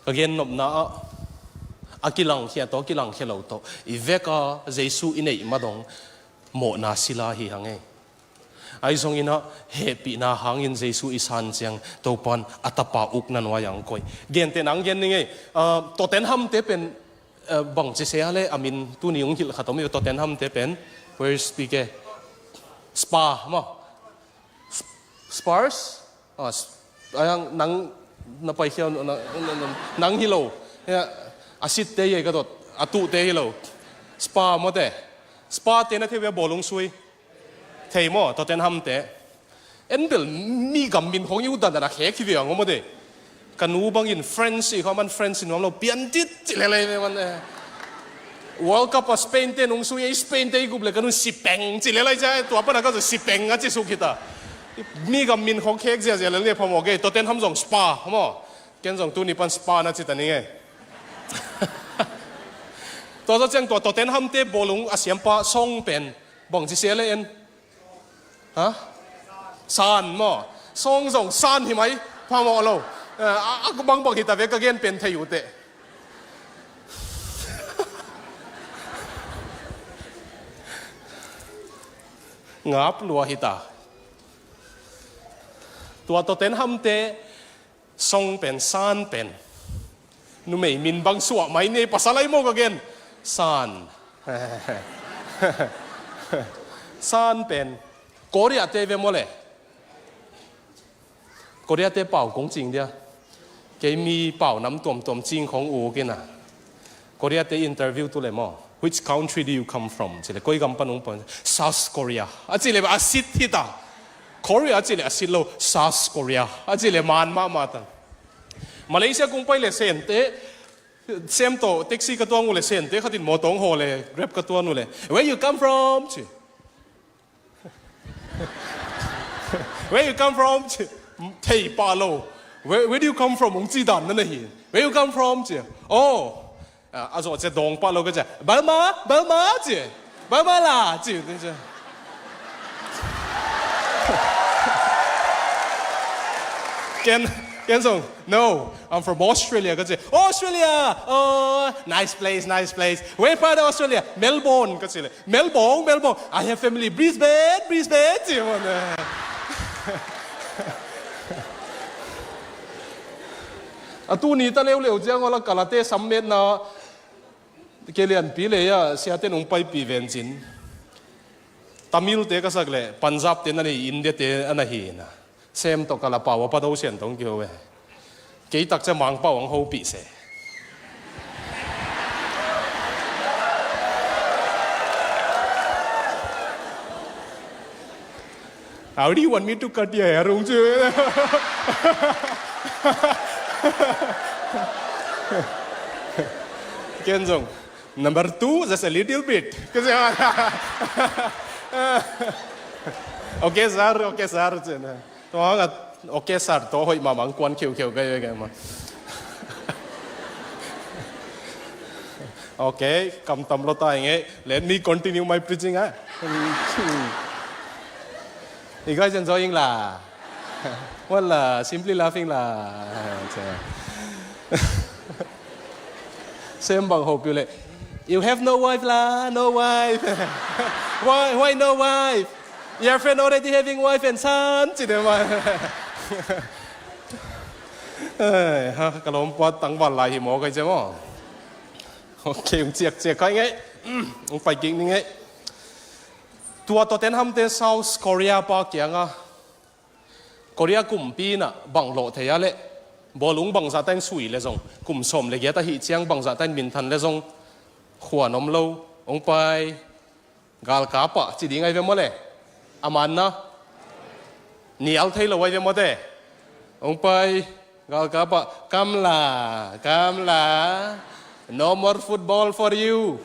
Ka gennopna ah a kilangkhia tawh, a kilangkhia lo tawh i veka Jesu i neih madong mawhna sila hi hang e. Ahi zongin ah hehpihna hangin Jesu i san ciang Topan a tapa ukna nuai ang koih. Gente nang gen ning e. Ah, Tottenham te pen, ah, bangci se a le a min tuni ung hilh khat om i Tottenham te pen, where is P K? Spa maw? Spurs? Ah, s-, ayang nang na paikhia, na, na, na, nang hi lo. Ya, a sitte ye ka dot, a tuhte hi lo. Spa mawte. Spa te na thei ve bawlung sui. Thei maw, Tottenham te. En bel mi gam min khong i uh dandan a khek hi ve ang mawte. Ka nu bangin French i kha man French i nuam lo, piantit ci lelai ve man, eh. World Cup a Spain te nung sui, Spain te i gup le ka nun sipeng ci lelai cia, tua pana ka zu sipeng a ci suk hita. Mi gam min khong khek ziazia lel nge phamawh kei, Tottenham zong Spa maw? Ken zong tuni pan Spa na ci ta ni nge. Tua zaw ciang tua Tottenham te bawlung a siampa Song pen bangci sia le en? Ha? San maw? Song zong san hi mai, phamawh lo. Eh, a, a bangbang hita ve ka gen pen thei uh teh. Ngap lua hita. Tua Tottenham te Song pen, San pen. Numei min bang suah mai ni, pasal ai maw ka gen. San. San pen. Korea te ve maw le. Korea te pau kong cing dia. Kei mi pau nam tuamtuam cing khong uk ina. Korea te interview tu le maw. Which country do you come from? Ci le, koi gam pan ung pan. South Korea. A ci le a sit hita. Korea a ci le a sit lo. South Korea. A ci le man mahmah ta. Malaysia kung pai le Sente. Sem to taxi ka tuang u le Sente. Khatin mawtaw hong haw le Grab ka tuan u le. Where you come from? Ci. Where you come from? Ci. Thei pah lo. Where, where do you come from? Ung ci dan na na hi. Where you come from? Ci. Oh. Ah, a zawh cia dawng pah lo ka cia. Burma, Burma ci. Burma la ci. Ken, ken zong, no, I'm from Australia ka ci. Australia, oh, nice place, nice place. Where part of Australia? Melbourne ka ci le. Melbourne, Melbourne. I have family Brisbane, Brisbane ci. A tuni ta leuleu ciang awla kalate sammetna ke lianpi le a siate nung paipih vencin. Tamil te ka sak le Punjab te na nei, India te a na hi na. Sem to kala pau a pato sian tong kiho ve. Kei tak cia mang pau ang hopih se. How do you want me to cut your hair? Ung ci. Ken zong. Number two, just a little bit. Kasi, okay, sir, okay, sir. Tua nga, okay, sir, to hoih mamang kuan khiukheu ka, ka, ka, ma. Okay, kam tam lo ta nge. Let me continue my preaching, ah. You guys enjoying la? Well, uh, simply laughing la. Sem bang hope you le. You have no wife la, no wife. Why, why no wife? Your friend already having wife and son, ci deuh mah. Ai, ha, ka lawmpa tangval lai hi maw, kai cia maw. Ok, ung ciakciak kai ngei. Ung pai kik ni ngei. Tua Tottenham te South Korea pa kianga Korea kumpi inah bang lawh thei a leh, bawlung bangzah ta in sui le zong, kum sawm le giat ahih ciang bangzah ta in minthan le zong, khuan om lo, ong pai, galkap ah ci ding ai ve maw le. A manna nial thei lo ai ve maw te. Ong pai, galkap ah, kam la, kam la, no more football for you.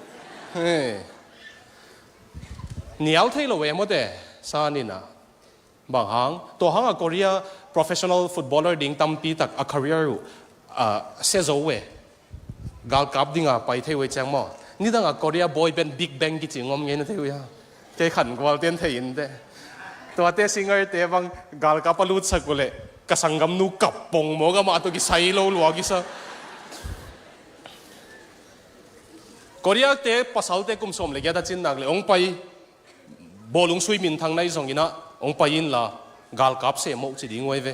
Nial thei lo ai maw te, sa nina. Bang hang, tua hang a Korea professional footballer ding tampi tak a career uh, a sia zo ve. Galkap dinga pai thei ve ciang maw. Nidang a Korea boy band Big Bang kici ngom ngei na thei ve ha. Kei khan gual ten thei in te. Tuate singer te bang galkap a lutsak uh leh ka sanggamnu kap pong maw, gama tua kisai lo lua kisa. Korea te pasalte kum sawm le giat a cin nak le ong pai. Bawlung sui minthang nai zong inah ong pai inla, galkap seh moh ci ding uai ve.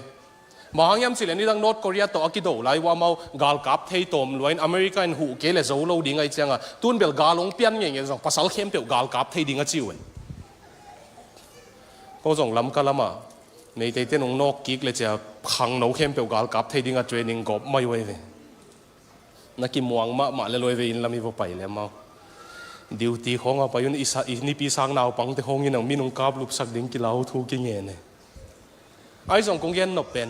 Bang hang hiam cileh nidang North Korea tawh a kido lai uh amau galkap thei tawm lua in America in huh kei le zo lo ding ai cianga tun bel gal ong pian ngei ngei zong pasal khempeuh galkap thei ding a ci uai. Ko zong Lamka lama Meitei ten ong nawk kik le cia khangno khempeuh galkap thei dinga training gawp mai uai ve. Na kimuang mahmah le loi ve inn lam i va pai le amau. Duty khawng a pai un i sa-, i nipi sang naupangte khawng in ang minung kap lupsak ding kilau thu kingen e. Ai zong kong gen nop pen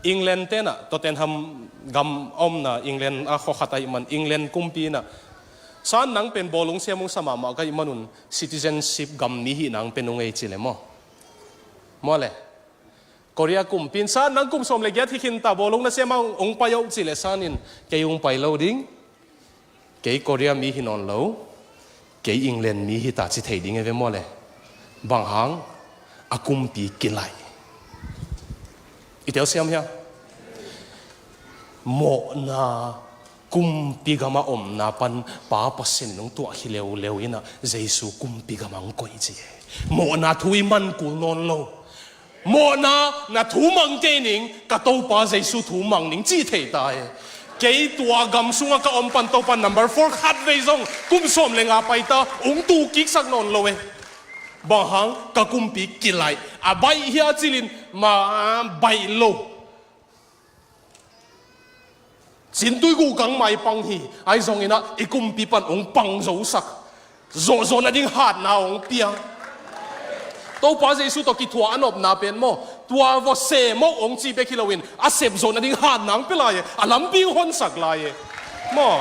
England tenah Tottenham gam a omna England a khua khat aih man England kumpi inah san nang pen bawlung siam ung sa mahmah ka ih manun citizenship gam mi hih nang pen ung ei ci le maw. Maw le. Korea kumpi in san nang kum sawm le giat hi khin ta, bawlung na siam a ung pai uh ci le san in kei ung pai lo ding. Kei Korea mi hi nawn lo. Kei England mi hi ta ci thei ding e ve maw le. Bang hang a kumpi kilaih. I tel siam hia. Mawhna kumpi gama omna pan Pa Pasian nung tuah hi leuleu inah Jesu kumpi gama ung koih ci e. Mawhna thu i man kul nawn lo. Mawhna na thu mang kei ning, ka Topa Jesu thu mang ning ci thei ta e. Kei tua gam sunga ka om pan Topa number four khat vei zong kum sawm le nga pai ta ung tu kiksak nawn lo e. Bang hang ka kumpi kilaih a baih hia cilin ma baih lo. Cintui gukang mai pang hi ai zong inah i kumpi pan ong pang zosak. Zawhzawh nading hatna ong pia. Topa Jesu tawh kithuah a nopna pen maw tua vawse maw ong ci bek hi loin a sepzawh nading hatna ong pia lai e. A lampi ong honsak lai e. Maw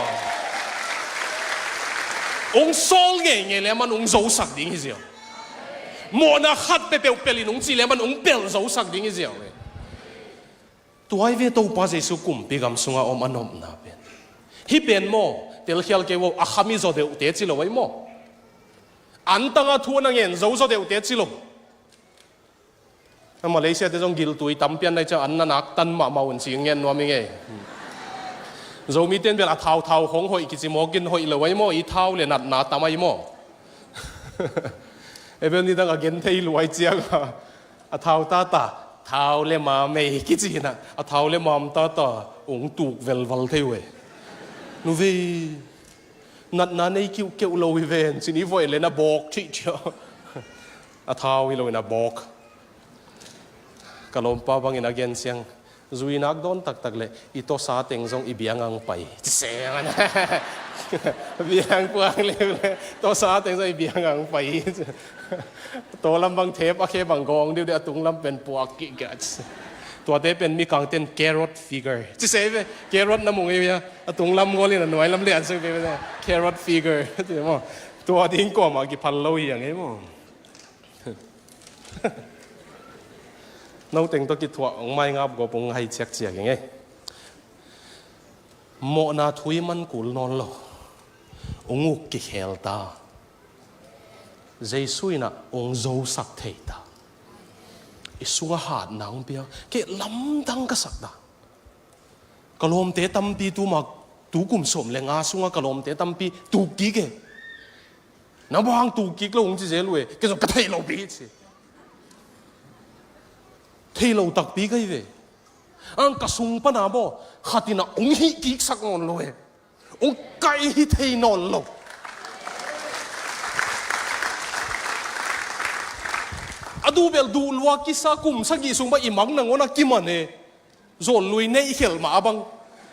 ong sawl ngeingei le man ong zosak ding hi ziau. Mawhna khat pepeuh pelin ong ci le man ong pel zosak ding hi ziau e. Tuai ve Topa Jesu kumpi gam sunga om a nopna pen. Hih pen maw telkhial kei uh a khami zaw deuhte ci lo ai maw. Antanga thu a na ngen zo zaw deuhte ci lo. A Malaysia te zong giltui tampian nai ciang an na nak tan mahmah un ci ngen nuam i ngei. Zomi ten bel a thau thau khong hoih kici mawkin hoih lo ai maw i thau le natna tam ai maw. Ebel nidang a gen thei luai cianga a thau tata thau le mam ei kici hina a thau le mam tata ung tuk velval thei uh e. Nuvei natna nei kiuhkeuh lo hi ven cin i voih le na bawk thihthia. A thau hi loin a bawk. Ka lawmpa bangin a gen siang zuinak dawn taktak le i tawsa teng zong i biangang pai. Biang puang le tawsa teng zong i biangang pai. Taw lam bang thep a khe bang gawng deuh deuh a tung lam pen puak kihkah. Tuate pen mikang ten carrot figure ci sei ve. Carrot na mung ei a tung lam gol in a nuai lam lian sei ve. Carrot figure. Tua ding kuamah kiphal lo hi a ngei maw. Noteng tawh kithuah ong maingap gawp ong hai ciakciak i ngei. Mawhna thu i man kul nawn lo. Ong uk kikhel ta. Jesu inah ong zosak thei ta. I sunga hatna ong pia. Kei lamdang ka sak ta. Ka lawmte tampi tuma Tu kum sawm le nga sunga ka lawmte tampi tuk kik e. Na bang tuk kik lo hong ci zel uh e. Kei zong ka thei lo pi ci. Thei lo takpi ka hi ve. Ang ka sung pana maw, khat in ah hong hih kiksak nawn lo e. Hong kaih hi thei nawn lo. A duh bel duh lua kisa, kum sagih sung bang i mang nangawn a kiman e. Zawn lui neih khelh mah a bang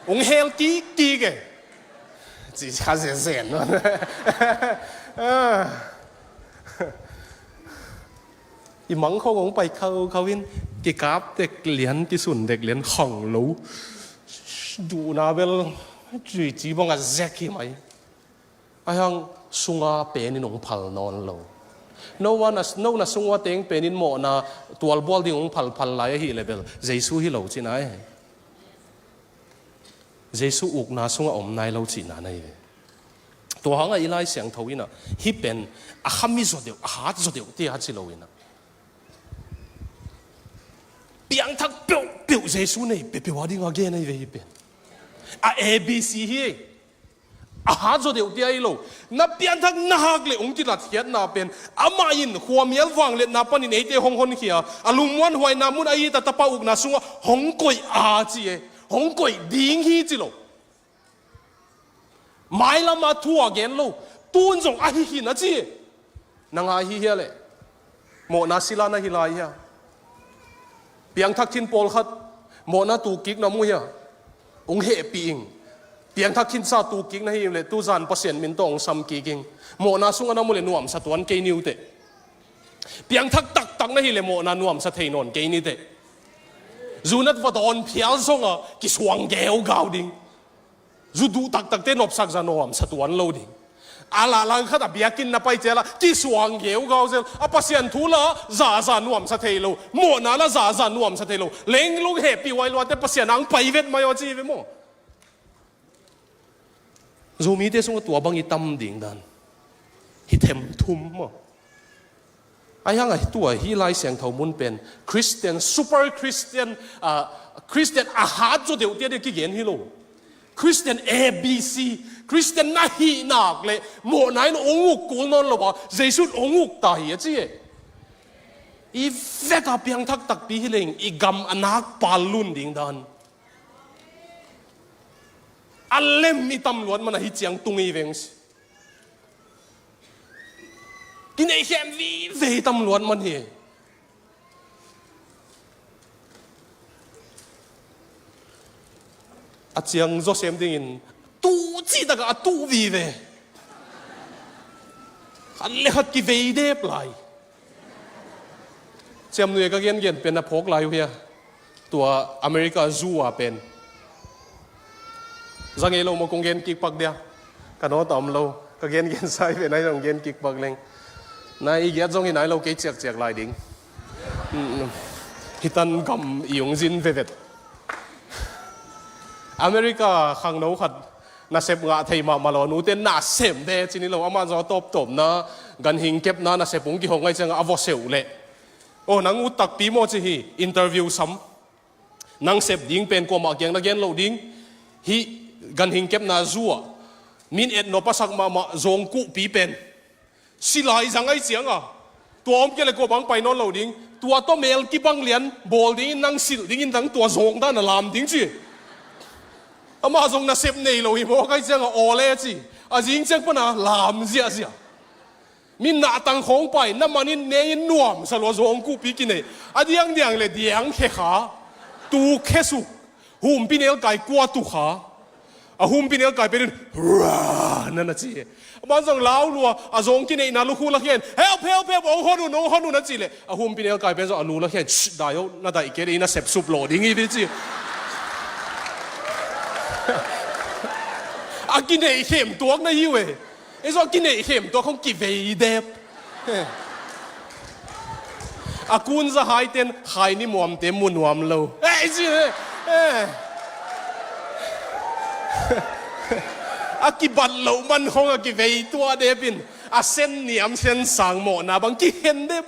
hong hel kikkik e. Ci kha zenzen. I mang khawng hong pai khaukhau in, kikap dek lian, kisun dek lian khang lo. Duhna bel cuici bang a zek hi mai. Ahi hang sunga pen in hong phal nawn lo. No one as, no na sungua teng pen in mawhna tualbual ding hong phalphal lai ahih leh bel Jesu hi lo cihna e. Jesu ukna sungah om nai lo cihna na hi ve. Tua hangah i Lai Siangtho in ah hih pen a khami zaw deuh, a hat zaw deuh tia ci lo in ah, piangthak peuhpeuh Jesu nei peuhpeuh a dingah gen ahi ve hih pen. A A B C hi. A hat zaw deuh tia hi lo. Na piangthak na hak leh hong kilatkhiatna pen amah in khuamial vangliatna panin eite hong honkhia a, lungmuanhuaina mun a it a Tapa ukna sungah hong koih a ci e. Hong koih ding hi ci lo. Mailam a thu a gen lo. Tun zong ahi khin a ci e. Na ngai hi hia leh? Mawhna sila na hi lai hia? Piangthak khin pawlkhat mawhna tukkik na mu hia? Hong hehpih ing. Piangthak khinsa tukkik na hi leh tuzan Pasian min tawh hong samkik ing. Mawhna sungah na mu leh nuamsa tuan kei ni uh teh. Piangthak taktak na hi leh mawhna nuamsa thei nawn kei ni teh. Zu na va dawn phial zongah kisuang geugau ding. Zu duh taktakte nopsak zah nuamsa tuan lo ding. A lah langkhat a biakinn na pai ciang lah kisuang geugau zel. A Pasian thu lah zahzah nuamsa thei lo. Mawhna lah zahzah nuamsa thei lo. Lenglung hehpih huai luate Pasian ang pai vet mai aw ci ve maw? Zomite sungah tua bang i tam ding dan. Hi them thum maw? Ahi hang a tua hih Lai Siangtho mun pen Christian, super Christian, ah, Christian a hat zaw deuh tia deuh kigen hi lo. Christian A B C, Christian na hih nak leh mawhna in hong uk kul nawn lo a, Jesu in hong uk ta hi a ci e. I vek a piangthak takpi hi leng i gam a nak pal lun ding dan. A lem i tam luat man a hi ciang tung i veng si. Kineih khem vive i tam luat man hi. A ciang zaw sem dingin tuh cih takah a tuh vive. Khat le khat kivei dep lai. Ciamnuih ka gengen pen a phawk lai uh hia? Tua America zu a pen. Za ngei lo maw kong gen kik pak dia. Ka nawt a om lo. Ka gengen sai pen ai zong gen kik pak leng. Na i giat zong i nai lo kei ciakciak lai ding. Hitan gam i ung zin vevet. America khangno khat nasep ngah thei mahmah lo, nute nasem de cini lo, amah zaw tawptawpna ganhing kepna nasep ung kihong ngai cianga a vawseuh leh. Aw, nang ut takpi maw ci hi, interview sam. Nang sep ding pen kuamah kiang na gen loh ding. Hih ganhing kepna zu ah min et nop a sak mahmah zawngkuhpi pen silai zang ai cianga tua om kei le kua bang pai nawn lo ding. Tua tawh mel kibang lian bawl dingin nang silh dingin nang tua zawng dan a lam ding ci. Amah zong nasep nei lo hi mawk ai cianga aw le ci. A zing ciang pana lam ziahziah. Min nahtang khawng pai na manin ne in nuamsa lua zawngkuhpi kinei. A diangdiang le diang khe kha. Tu khe suk. Humpi nelkai kua tu kha. A humpi nelkai penin hurra na na ci. A ban zong lau lua a zawng kineihna lukhu la khian help help help ong hon un ong hon un a ci le a humpi nelkai pen zong a lu la khian dai o na daih kei le i na sepsup lawh ding i ci. A kineih khem tuak na hi uh e. Ei zaw kineih khem tua khong kivei dep. A kun za hai ten khai ni muamte mu nuam lo. Ei ci e. A kibat loh man khong a kivei tua dep in a sen niam sen sang mawhna bang kihen dep.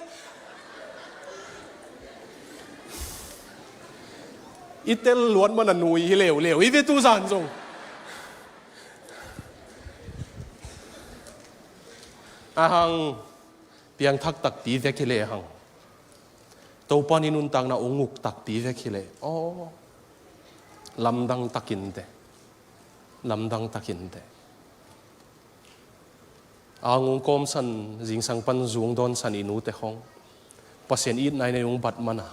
I tel luat man a nui hi leuleu i ve tu zan zong. Ahang piangthak takpi vek hi lehang, Topa in i nuntakna hong uk takpi vek hi leh, aw, lamdang takin teh, lamdang takin teh. Ang hong kawmsan, zingsang pan zung dawnsan i nute khawng, Pasian itna in ei hong bat mana,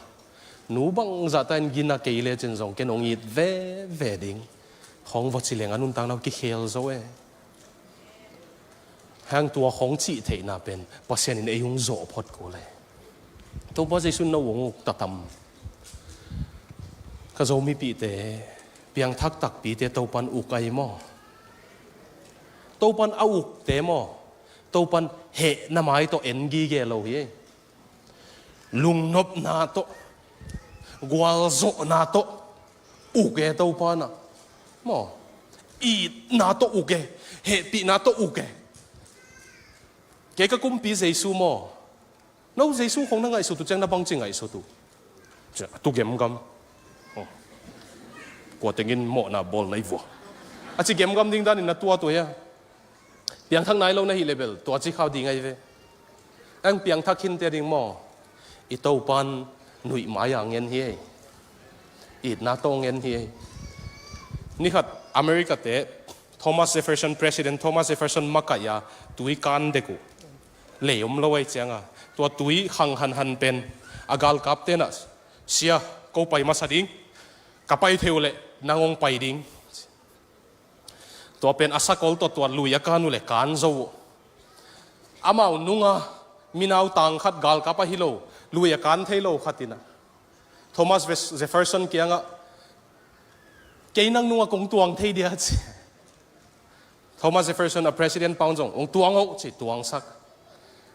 nu bangzah ta in gina kei lecin zong ken hong it veve ding khawng va ci leng a nuntakna uh kikhel zo e. Hang tua khawng cih theihna pen Pasian in ei hong zawh phot kul e. Topa Jesu in no hong uk ta tam? Ka Zomipihte, piangthak takpite Topa in uk ahi maw? Topa in a ukte maw, Topa in hehna mai tawh en gige lo hi. Lungnopna tawh, gualzawhna tawh uk e Topa in ah, maw? Itna tawh uk e, hehpihna tawh uk e. Kei ka kumpi Jesu maw? No Jesu khawng na ngaihsut uh ciang na bangci ngaihsut uh? Ci a, tu gemgam. Oh. Kua tengin mawhna bawl na hi vua, a ci gemgam ding danin na tuat uh hia? Piangthak nai lo na hih leh bel tua ci khau ding ahi ve. Ang piangthak khinte ding maw, i Topa in nuih mai-a ngen hi ei. Itna tawh ngen hi ei. Ni khat America-te Thomas Jefferson, President Thomas Jefferson makaih a tui kan dek uh. Lei om lo ahih ciangin tua tui khang hanhan pen a galkapte in ah, "Sia, ko pai masa ding, ka pai thei uh leh nang hong pai ding." Tua pen a sakol tawh tua lui a kan uh leh kan zo uh. Amau nunga minau tang khat, galkap ahi lo, lui a kan thei lo khat in ah Thomas Ves-, Jefferson kiangah, "Kei nang nunga kong tuang thei dia," ci. Thomas Jefferson, a president pa un zong, "Hong tuang o," ci, tuangsak.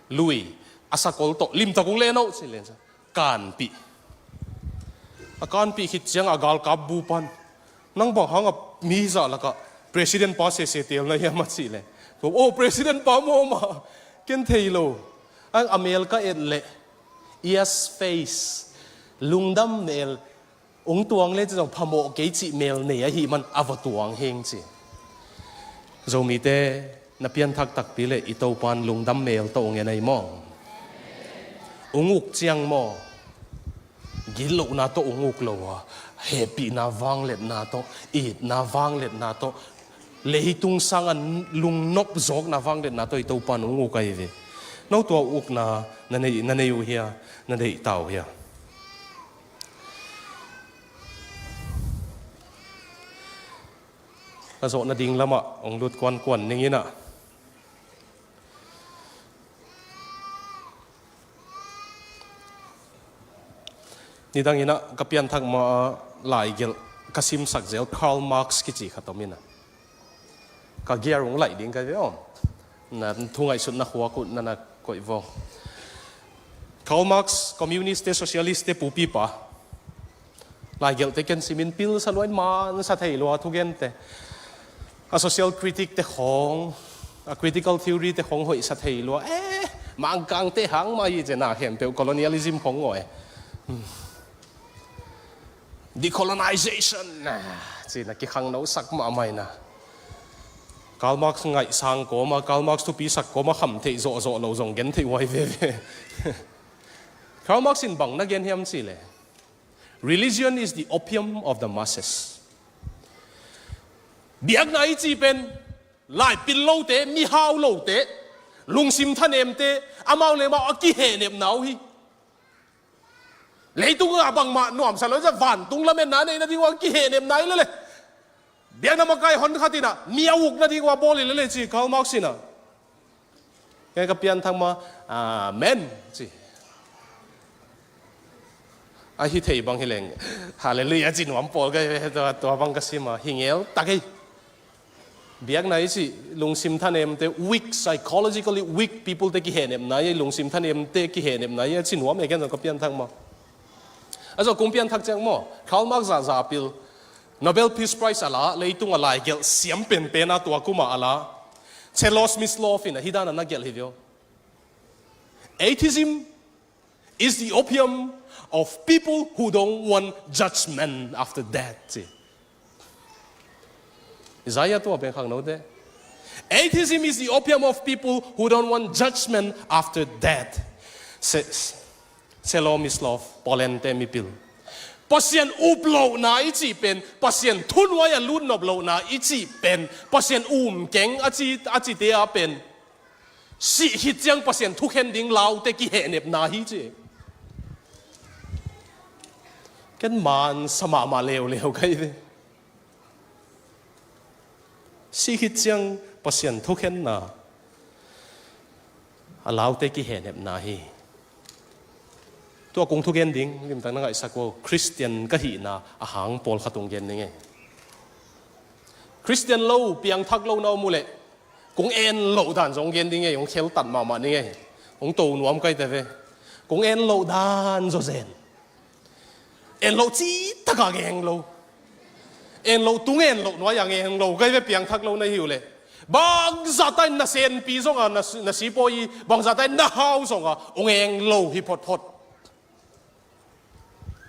Lui a sakol tawh limtak hong len o, ci, lensak. Kanpih. A kanpih khit ciangin a galkap bupa'n, "Nang bang hangin mi zah lakah president pa sese teel na hiam?" a cih leh, "Oh, president pa maw, mah ken thei lo. A, a mel ka et leh, yes face, lungdam mel, hong tuang lecin zong phamawh kei cih mel nei ahih man a va tuang hing," ci. Zomite, na pianthak takpi leh i Topa'n lungdam mel tawh hong en ahi maw? Hong uk ciang maw, gitlohna tawh hong uk lo a, hehpihna vangliatna tawh, itna vangliatna tawh, leitung sangin lungnop zawkna vangliatna tawh i Topa'n hong uk ahi ve. No tua ukna na nei, na nei uh hia, na neih ta uh hia? Ka zawh nading lamah hong lut kuankuan ning in ah, nidang in ah ka pianthak ma-a laigelh ka simsak zel Karl Marx kici khat om in ah, ka gear hong laih ding ka hi ve aw. Na thu ngaihsutna khuak uh na na koih vong. Karl Marx, communist te, socialist te pupipa. Laigelhte ken simin pilsa lua in, mansa thei lua thugente. A social critic te khawng, a critical theory te khawng hoihsa thei lua. Eh, Mangkangte hang mah hi ci, na khempeuh colonialism khawng ngawh e. Decolonization, ah, ci-in a kikhangnosak mahmah in ah. Karl Marx ngaihsang kawm a, Karl Marx thupisak kawm a khamtheih zawhzawh lo zong gentheih huai veve. Karl Marx in bang na gen hiam cih leh, "Religion is the opium of the masses." Biakna i cih pen laipil lote, mihau lote, lungsim thanemte, amau le amau a kihehnepna uh hi. Leitung ah bangmah nuamsa lo, vantung lametna neih nading uh a kihehnepna hi lel e. Biakna makai hon khat in ah mi a uk nading uh a bawl hi lel e, ci Karl Marx in ah. Kei ka pianthak ma, "Amen," ci. A hi thei bang hi leng, "Hallelujah," ci nuam pawl ka hi ve, tua, tua bang ka sim a, hi ngel tak ei. Biakna i cih, lungsim thanemte, weak, psychologically weak people te kihehnepna hi, lungsim thanemte kihehnepna hi, a ci nuam e, ken zong ka pianthak ma. A zong kong pianthak ciang maw, Karl Marx zahzah pil, Nobel Peace Prize a la, leitung a laigelh siam penpen a tua kum a a la, Czeslaw Miroslav in ah hih dan a na gelh hi ve aw. "Atheism is the opium of people who don't want judgment after death," ci. Isaiah tua pen khangnote. Atheism is the opium of people who don't want judgment after death, says Selomyslov, Poland te mipil. Pasian up lohna i cih pen, Pasian thunuai a lutnop lohna i cih pen, Pasian um keng a ci, a cite a pen, sih khit ciang Pasian thukhen ding laute kihehnepna hi ci. Ken man sa mahmah leuleu kai ve. Sih khit ciang Pasian thukhenna a laute kihehnepna hi. Tua kong thugen ding limtak na ngaihsak uh, Khristian ka hihna a hang pawlkhat ong gen ding e. Khristian lo, piangthak lo na om uh leh, kong en loh dan zong gen ding e, ong kheltat mahmah ding e. Ong to nuam kai te ve. Kong en loh dan zawzen. En loh citaka ngeng lo. En loh tung en loh nuai a ngeng lo. Kai ve piangthak lo na hi uh leh. Bangzahta in na senpi zonga, na, na sipawi, bangzahta in na hau zonga, ong eng lo hi photphot.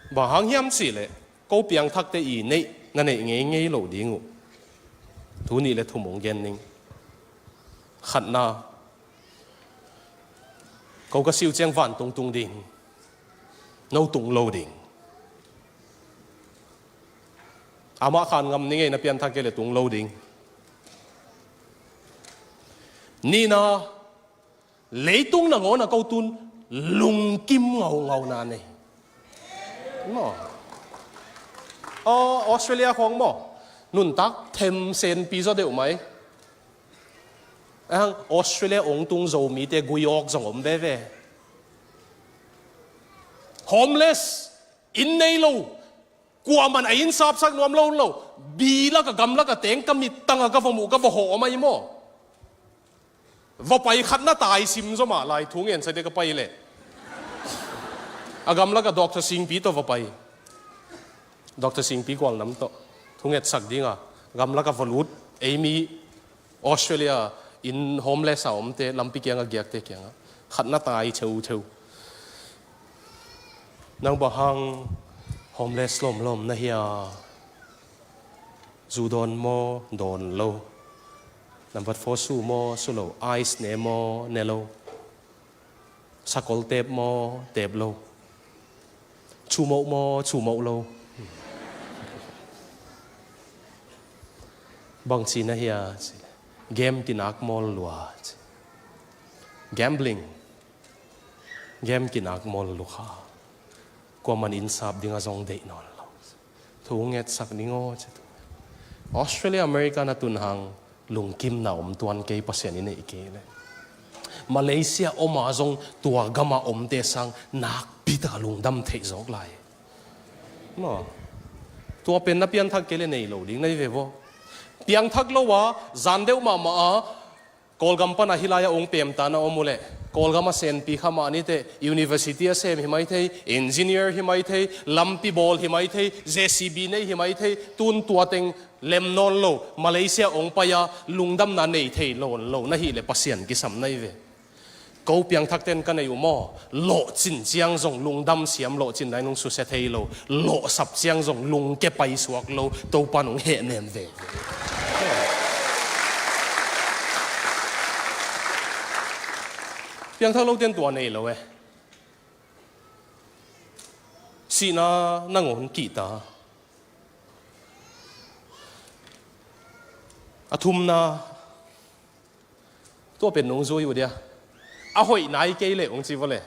Bang hang hiam cih leh, ko piangthakte i neih, na neih ngeingei lo ding uh. Thu nih le thum ong gen ning. Khatna, ko ka siu ciang vantung tung ding. No tung lo ding. Amah khan ngam ning e, na pianthak kei leh tung lo ding. Nihna, leitung nangawn a ko tun lungkim ngaungauna nei. Maw. Aw, Australia khawng maw. Nuntak them senpi zaw deuh mai. Ahang Australia ong tung Zomite gui awk zong om veve. Homeless, inn nei lo, kuaman a inn sapsak nuam lo lo, bi laka gam laka teng ka mittanga ka va muh ka va hawh om ahi maw. Va pai khat na tai sim zaw mah lai thu ngen sa dek a pai leh. A gam laka Doctor Singpi tawh va pai. Doctor Singpi kual nam tawh thungetsak dinga gam laka va lut, ei mi Australia in homeless a omte lampi kianga giakte kianga khat na tai theutheu. Nang bang hang homeless lawmlawm na hia? Zu dawn maw? Dawn lo. Nambat four su maw? Su lo. Ice ne maw? Ne lo. Sakol tep maw? Tep lo. Chumoh maw? Chumoh lo. Bangci na hia? Game kinak mawl lua. Gambling. Game kinak mawl lua kha. Kuaman inn sap dinga zong deih nawn lo. Thu ngetsak ding aw ci tu. Australia, America na tun hang lungkimna om tuan kei, Pasian i neih kei leh. Malaysia om a zong tua gama omte sang nakpi taka lungdam theih zawk lai. Maw. Tua pen na pianthak kei leh nei lo ding na hi ve vaw. Piangthak lo a, zan deuh mahmah a, Kawlgam pana hih lai-ah ong pemtana om uh leh, Kawlgam a senpi kha mah niteh, university a sem hi mai thei, engineer hi mai thei, lampi bawl hi mai thei, J C B nei hi mai thei, tun tua teng lem nawn lo, Malaysia ong pai-a lungdamna nei thei lo, lo na hih leh Pasian kisam na hi ve. Ko piangthakten ka nei uh maw, lawhcin ciang zong lungdam siam, lawhcin nai nung susia thei lo, lawhsap ciang zong lungke paisuak lo, Topa nung hehnem ve. Piangthak loten tua nei lo e. Sihna nangawn kihta. A thumna, tua pen nung zui uh dia. A hoih nai kei leh ung ci vawleh.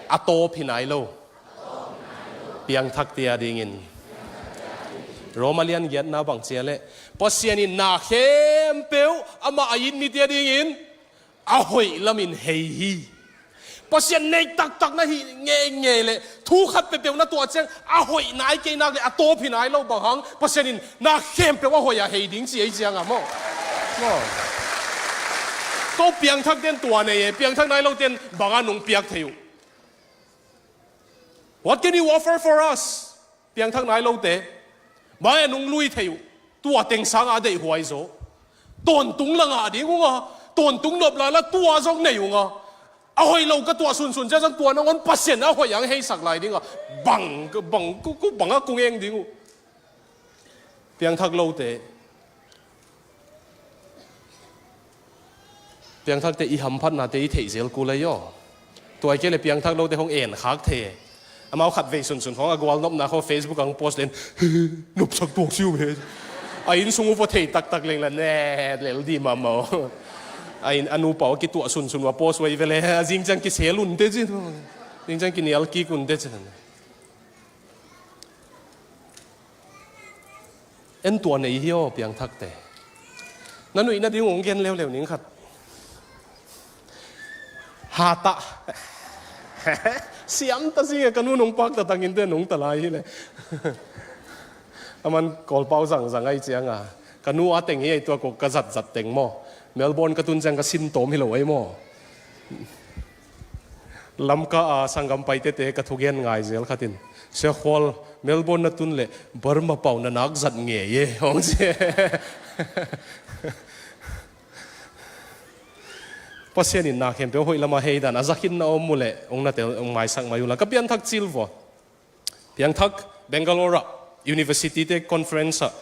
A tawp hi nai lo. Piangthakte a dingin. Roma lian giatna bang cia leh. Pasian in na khempeuh amah a it mite a dingin a hoih lamin hei hi. Pasian neih taktak na hih ngeingei leh thu khat peuhpeuh na tuah ciang a hoih nai kei nak leh a tawp hi nai lo bang hang Pasian in na khempeuh a hoih a hei ding ci ei cianga maw. Maw. Ko piangthakten tua nei e, piangthak nai loten banga nung piak thei uh. What can you offer for us? Piangthak nai lote, mai a nung lui thei uh, tua teng sanga a deihhuai zaw. Tawntung la ngah ding unga, tawntung nop lala tua zong nei unga. A hoih lo ka tuah sunsun cia zong tua nangawn Pasian a hoih ang heisak lai dinga. Bang, bang, ku, ku banga kung eng ding uh. Piangthak lote. Piangthakte i hamphatnate i theih zel kul ahi aw. Tua hi kei le piangthak lote hong en khak thei. Amau khat vei sunsun khawng a gualnopna khaw Facebook ah hong post len, nopsak tuak si uh ve. A inn sung uh va thei taktak leng la ne lel di mahmah uh. A inn a nupa uh a kituah sunsun uh a post uh ahi ve le, a zing ciang kisel un teh ci. Zing ciang kinial kik un teh ci. En tua nei hi aw piangthakte. Na nuih nading uh hong gen leuleu ning khat. Hatah. Siam ta sing e, ka nu nong pak ta tangin te nong ta lai hi le. Aman Kawlpau zangzang ahi cianga, ka nu a teng hi ahi tua ko ka zatzat teng maw. Melbourne ka tun ciang ka sin tawm hi lo ahi maw. Lamka a sanggam paitete ka thugen ngai zel khatin, Sia Khual, Melbourne na tun leh Burma pau na nak zat ngei e, hong ci. Pasian in na khempeuh hoih lama hei dan a za khin na om uh leh hong na tel, hong maisak mai uh la. Ka pianthak cil vua. Piangthak Bangalore ah university te conference ah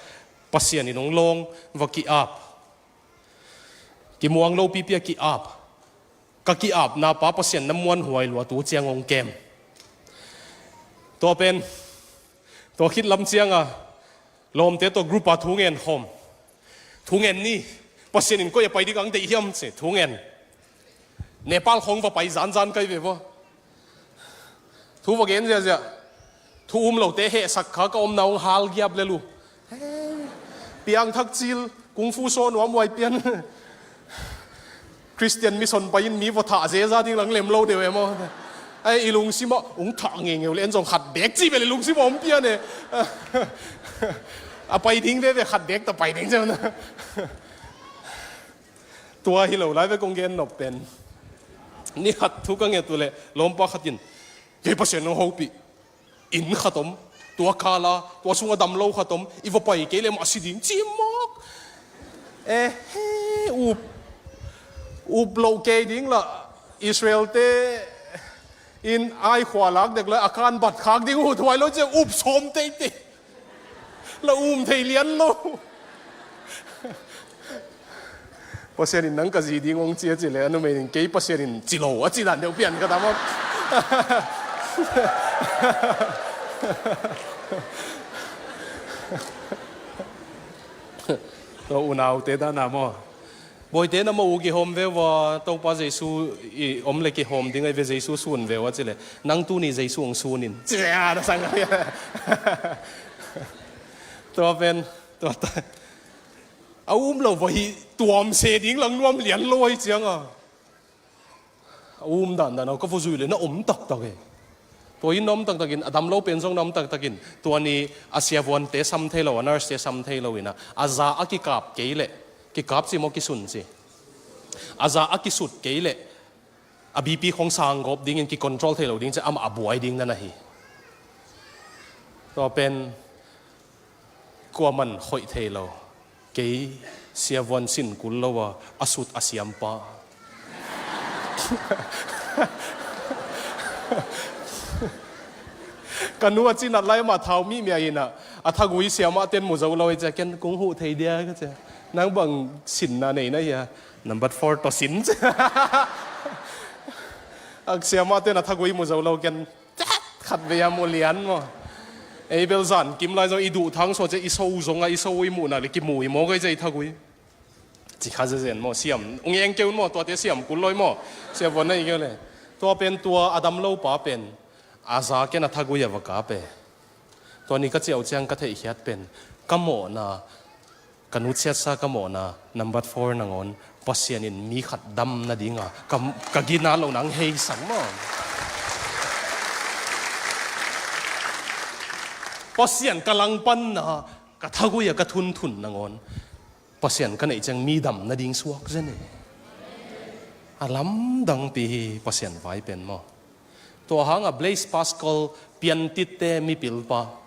Pasian in hong lawng va ki-ap. Kimuang lo pipi a ki-ap. Ka ki-apna pa Pasian na muanhuai lua tu ciang hong kem. Tua pen, tua khit lam cianga lawmte tawh group a thu ngen khawm. Thu ngen ni, Pasian in koi a pai ding ang deih hiam ci, thu ngen. Nepal khawng va pai zanzan kai ve vua. Thu va gen ziahziah. Thu um lote hehsak kha ka omna hong hal giap lel uh. Piangthak cil, kung fu saw nuam huai pian. Christian mission pai in mi va thah zeza ding lang lem lo deuh e maw. Ai, i lungsim ah hong thah ngeingeu le en zong khat bek ci bel i lungsim ah om pian e. A pai ding veve khat bek ta pai ding ciang na. Tua hi lo lai ve kong gen nop pen. Ni khat thu ka nget uh leh lawmpa khat in, kei Pasian hong hopih. Inn khat om, tua kala, tua sunga dam lo khat om, i va pai kei leh mah si ding ci mawk. Eh, he, up, up loh kei ding la, Israel te in ai khua lak dek la, a kan bat khak ding uh, thuai lo ci, up sawm teitei. La um thei lian lo. Pasian in nang ka zi ding hong ci a ci le, a numei in kei Pasian in ci lo a ci dan deuh pian ka tam aw. Tua unaute dan a maw. Bawite na mah uh kihawm ve ua, Topa Jesu i om le kihawm ding ahi ve, Jesu sun ve ua ci le. Nang tuni Jesu hong sun in. Ci ve a, na sang. Tua pen, tua ta. A um lo va hi tuam se ding lang nuam lian lo ahi cianga. A um dandan a ka va zui le na om taktak e. Tua in na om taktakin, a dam lo pen zong na om taktakin. Tua ni a siavuante sam thei lo, a nurse-te sam thei lo ina. A za a kikap kei leh, kikap ci maw kisun ci. A za a kisut kei leh, a B P khong sang gawp dingin kicontrol thei lo ding ci, amah a buai ding na na hi. Tua pen, kuaman khoih thei lo. Kei siavuan sin kul lo a, a sut a siampa. Ka nu a cinat lai mah thau mihmia ina, a thagui siamah ten mu zo lo i cia, ken kung huh thei dia ka cia. Nang bang sinna nei na hia, number four tawh sin cia. A siamah ten a thagui mu zo lo ken. Tet khat vei a mu lian maw. Ei bel zan kim lai zong i duh thang saw cia i so zong a i so i muhna le kimu i maw gai cia i thagui. Ci kha zezen maw siam. Ung eng keu maw tuate siam kul loi maw. Siam vuan na i keu le. Tua pen tua a dam lo pa pen. A za ken a thagui a va kap e. Tua ni ka ciau ciang ka theihkhiat pen. Ka mawhna Ka nutsiatsa ka mawhna, number four nangawn, Pasian in mi khat dam nadinga ka, ka gina lo nang hei sang maw. Pasian ka langpanna, ka thagui a ka thunthun nangawn, Pasian ka neih ciang mi dam nading suak zen e. A lamdangpi hi Pasian vai pen maw. Tua hanga Blaise Pascal piantitte mipilpa.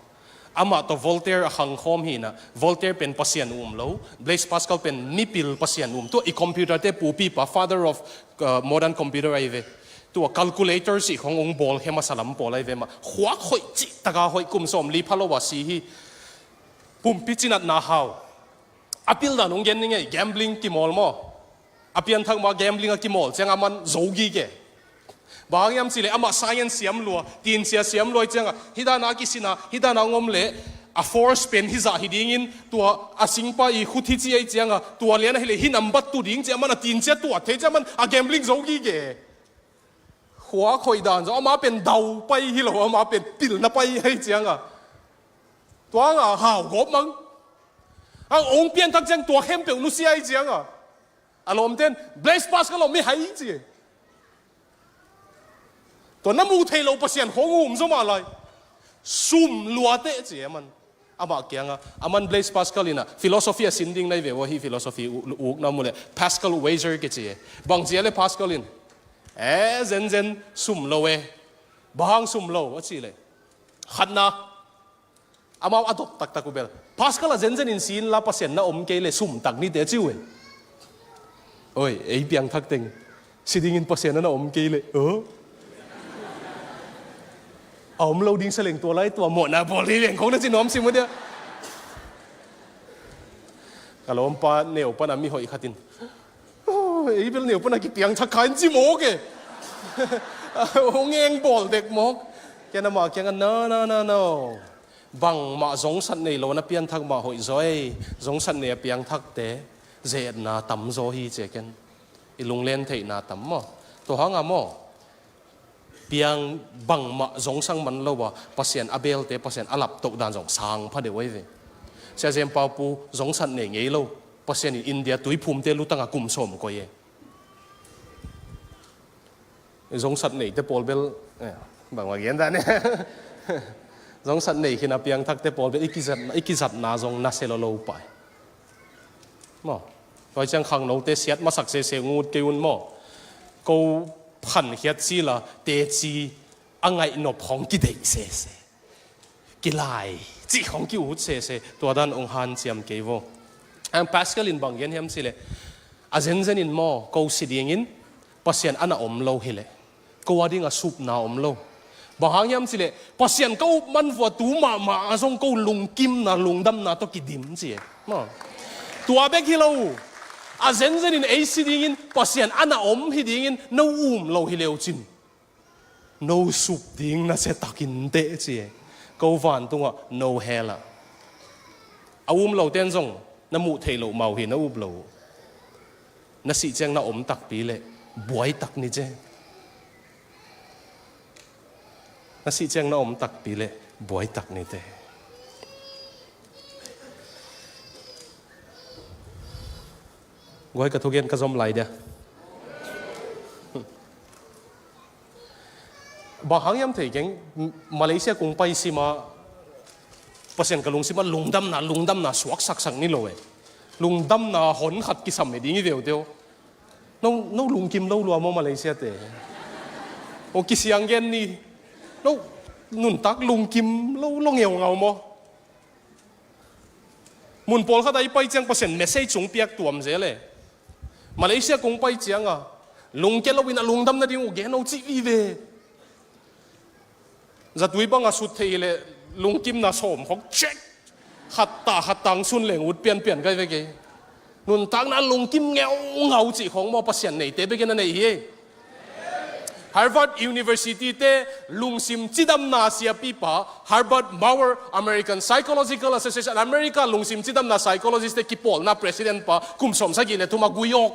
Amah tawh Voltaire a khangkhawm hi ina, Voltaire pen Pasian um lo, Blaise Pascal pen mipil Pasian um. Tua i computer te pupipa, father of, uh, modern computer ahi ve. Tua calculator sih khong ung bawl khe masa lam pawl ahi ve mah. Khuak hoih cih taka hoih kum sawm li pha lo a si hi. Pumpi cinatna hau. A pildan ung gen ni ngei, gambling kimawl maw. A pianthak mah gambling a kimawl ciang aman zo gige. Bang hang hiam cih leh amah science siam lua, tinsia siam lua ciangah, hih dan a kisin a, hih dan a hong om leh a force pen hizah hi dingin, tua a singpa i khut hi ci ei ciangah, tua lian ahih leh hih nambat tu ding ci, aman a tinsia tuat thei ci, aman a gambling zo gige. Khuak hoih dan zong amah pen dau pai hi lo, amah pen pilna pai hi ciangah, tua hangah hau gawp mang. A hong pianthak ciang tua khempeuh nusia hi ciangah, a lawmten, Blaise Pascal om mi hai ci. Tua na muh theih loh Pasian khong um zaw mah lai. Sum lua teh ci aman. Amah kiangah, aman Blaise Pascal in a philosophy a sin ding na hi ve ua, hih philosophy u-, ukna mu leh Pascal Weiser kici e. Bang ci a leh Pascal in, e, zenzen sum lo e. Bang hang sum lo a cih leh, khatna, amau a dot taktak uh bel, Pascal a zenzen in si inla Pasian na om kei leh sum tak ni teh ci uh e. Oi, ei piangthak teng si dingin Pasian a na om kei leh, o, a om lo ding sa leng tua lai tua mawhna bawl hi leng khong na ci nuam sim uh dia. Ka lawmpa neu pan a mi hoih khat in, o, ei bel neu pan a kipiangthak kha in ci mawk e. Hong eng bawl dek mawk. Ken amah kiangah, no, no, no, no. Bangmah zongsat nei lo na pianthak mah hoih zaw ei. Zongsat nei a piangthakte ze-etna tam zaw hi ci a ken. I lunglen theihna tam maw? Tua hangah maw, piang, bangmah zongsang man lo a Pasian a belte Pasian a laptoh dan zong sang pha deuh ei ve. Sia Zem Pau Pu zongsat nei ngei lo, Pasian in India tuiphumte lutangah kum sawm koih e. Zongsat neite pawl bel, eh, bangmah gen dan e. Zongsat nei khin a piangthakte pawl bel i kizatna, i kizatna zong nasia lo lo pai. Maw, tua ciang khangnote siat masak sese ngut kei un maw. Ko phankhiat sila teci a ngaihnop khong kideih sese, kilai cih khong ki-ut sese, tua dan ong hanciam kei vo. Ang Pascal in bang gen hiam cih leh, a zenzen in maw, ko si dingin Pasian a na om lo hi leh, ko a dingah supna om lo. Bang hang hiam cih leh, Pasian ka up man vua tu mahmah a zong ko lungkimna, lungdamna tawh kidim ci e. Maw, tua bek hi lo. A zenzen in ei si dingin Pasian a na om hi dingin no um lo hi leu cin, no sup ding nasia takin teh ci e. Ko vantungah no hell ah. A um loten zong na muh theih loh mau hi, na up lo uh. Na sih ciang na om takpi leh buai tak ni teh. Na sih ciang na om takpi leh buai tak ni teh. Guai, ka thugen ka zom lai dia. Bang hang hiam thei keng, Malaysia kung pai sim a, Pasian ka lungsim ah lungdamna, lungdamna suak saksak ni lo e. Lungdamna hon khat kisam e ding i veu teo. No, no lungkim lo lua maw Malaysia te? O kisiang gen ni. No, nuntak lungkim lo, lo ngeungau maw? Mun pawlkhat a i pai ciang Pasian message sung piak tuam zel e. Malaysia kung pai ciang a, lungke lo in a lungdam nading uh gen o cih vive. Zatui bang a sut thei hileh lungkimna sawm khong check. Khat ta khat tang sun leng ut pianpian kai ve kei. Nuntakna lungkim ngeungau cih khong maw Pasian neite bekin a nei hi. Harvard University te lungsim cidamna siapipa, Herbert Maurer, American Psychological Association, America lungsim cidamna psychologist te kipawlna president pa, kum sawm sagih le thum a gui awk.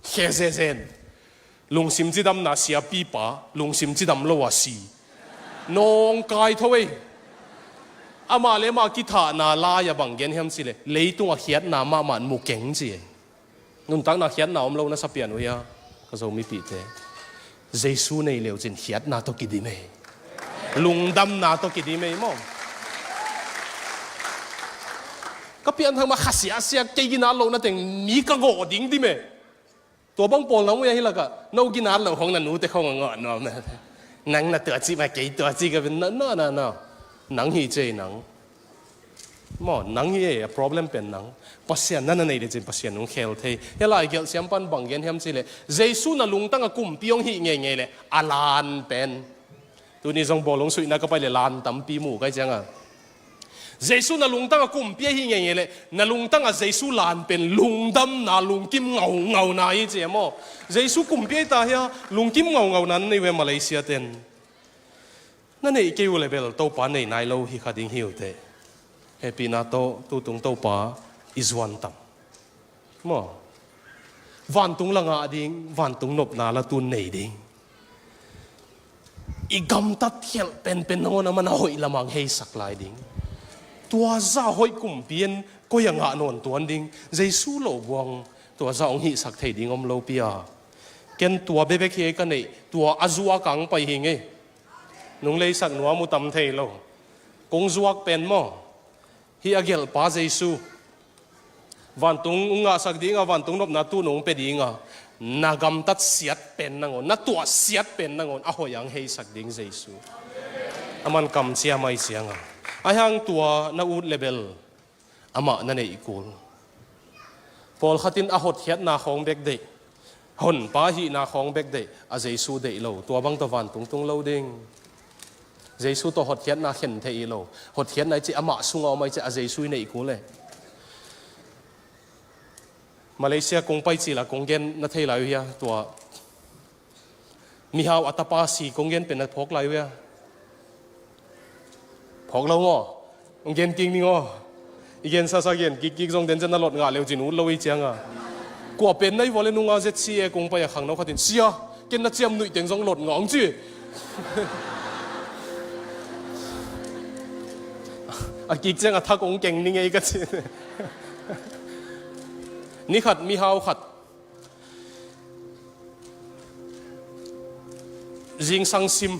Khe zezen. Lungsim cidamna siapipa, lungsim cidam lo a si. Nawngkai tho ei. Amah le amah kithahna lai-a bang gen hiam cih leh, leitung a khiatna mahmah mu keng ci ei. Nuntakna khiatna om lo na sa pian uh hia, ka Zomipihte? Jesu nei leucin khiatna tawh kidim ei. Lungdamna tawh kidim ei maw? Ka pianthak mah kha siasia kei ginat lohna teng mi ka gawh ding dim ei. Tua bang pawl nang uh hia hi lakah, no ginat loh khong na nute khong a ngawh nuam na. Nang na tua cih mah kei tua cih ka bin na, na, na, na. Nang hi cei nang. Maw, nang hi e, a problem pen nang. Pasian na na nei lecin Pasian hong khel thei. Hia lai gelh siampan bang gen hiam cih leh, Jesu na lungtang a kumpi hong hih ngeingei leh a lan pen. Tuni zong bawlung suihna ka pai leh lan tampi mu kai ciang a. Jesu na lungtang a kumpi ahi ngeingei leh na lungtang a Jesu lan pen lungdamna, lungkim ngaungauna hi ci e maw? Jesu kumpi ahi ta hia, lungkim ngaungauna na nei uh e Malaysia ten. Na neih kei uh leh bel Topa nei nai lo hi kha ding hi uh teh. Hehpihna tawh tutung Topa i zuan tam maw? Vantung la ngah ding, vantung nopna la tun nei ding. I gamtat khialh penpen nangawn a man a hoih lamah hong heisak lai ding. Tua zah hoih kumpi in koi a ngah nawn tuan ding? Jesu lo buang tua zah hong hihsak thei ding om lo pi a. Ken tua bekbek hi ka neih, tua a zuak a hong pai hi ngei. Nung leisak nuam uh tam thei lo. Kong zuak pen maw, hih a gelhpa Jesu. Vantung hong ngahsak ding a, vantung nopna tu nung hong pia ding a, na gamtat siat pen nangawn, na tuah siat pen nangawn a hoih a hong heisak ding Jesu. A man kamciam ahi ciang a, ahi hang tua na ut leh bel amah na neih kul. Pawlkhat in a hotkhiatna khawng bek deih, Honpa hihna khawng bek deih, a Jesu deih lo, tua bang tawh vantung tung lo ding. Jesu tawh hotkhiatna khen thei hi lo. Hotkhiatna i cih amah sungah om ahi ciang a Jesu i neih kul e. Malaysia kong pai cil a kong gen na thei lai uh hia? Tua mihau a tapa si kong gen pen na phawk lai uh hia? Phawk lo maw? Hong gen kik ning aw. I gen sasa gen kikkik zong den ciang na lot ngah leu cin ut lo i ciang a. Kua pen na i vua le nung a Z C A kong pai a khangno khat in, "Sia, ken na ciam nuih teng zong lot ngah," hong ci. A kik ciang a thak hong keng ning ei ka ci. Ni khat mihau khat zingsang sim,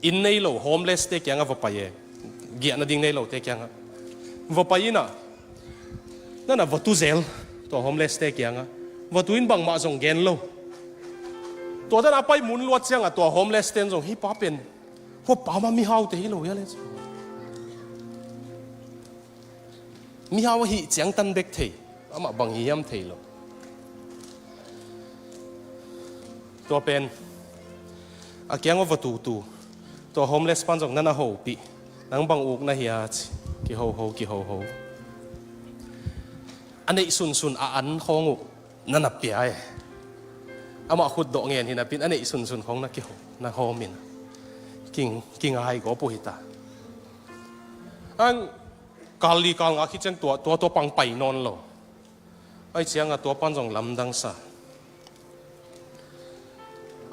inn nei lo homeless te kiangah va pai e. Giahna ding nei lo te kiangah va pai in a, nana va tu zel tua homeless te kiangah. Va tu in bangmah zong gen lo. Tua dan a pai mun luat ciangah tua homeless ten zong, "Hih pa pen hua pa mah mihau te hi lo hia le?" Mihau ahih ciangtan bek thei, amah bang hi hiam thei lo. Tua pen a kiang a va tutu, tua homeless pan zong nana hopih, "Nang bang uk na hia?" ci. Kihoho, kihoho. A neih sunsun a an khawng uh nana pia e. Amah khut dawh ngen hi napi in a neih sunsun khawng na kiho, na hawm in. King, kingai gawp uh hi ta. Ang kal li kal nga khit ciang tua, tua, tua pang pai nawn lo. Ahi ciangah tua pan zong lamdang sa.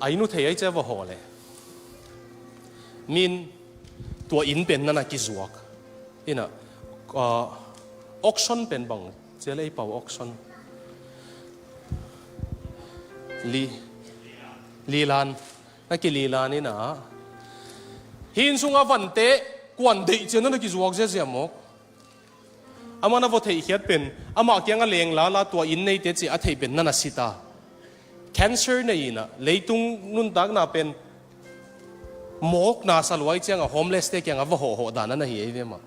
A inn uh thei ahi ciang va hawh leh, min tua inn pen nana kizuak. Inn ah, ah, auction pen bang ci a le ei pau auction. Li, lilan, na kililan in a. Hih inn sungah vante kuan deih ci a nana kizuak ziazia mawk. Amah na va theihkhiat pen, amah kiangah leng lala tua inn neite ci a theih pen nana si ta. Cancer nei in a, leitung nuntakna pen mawkna sa lua ahi ciangah homeless te kiangah va hawhhawh dan nana hi ei ve mah.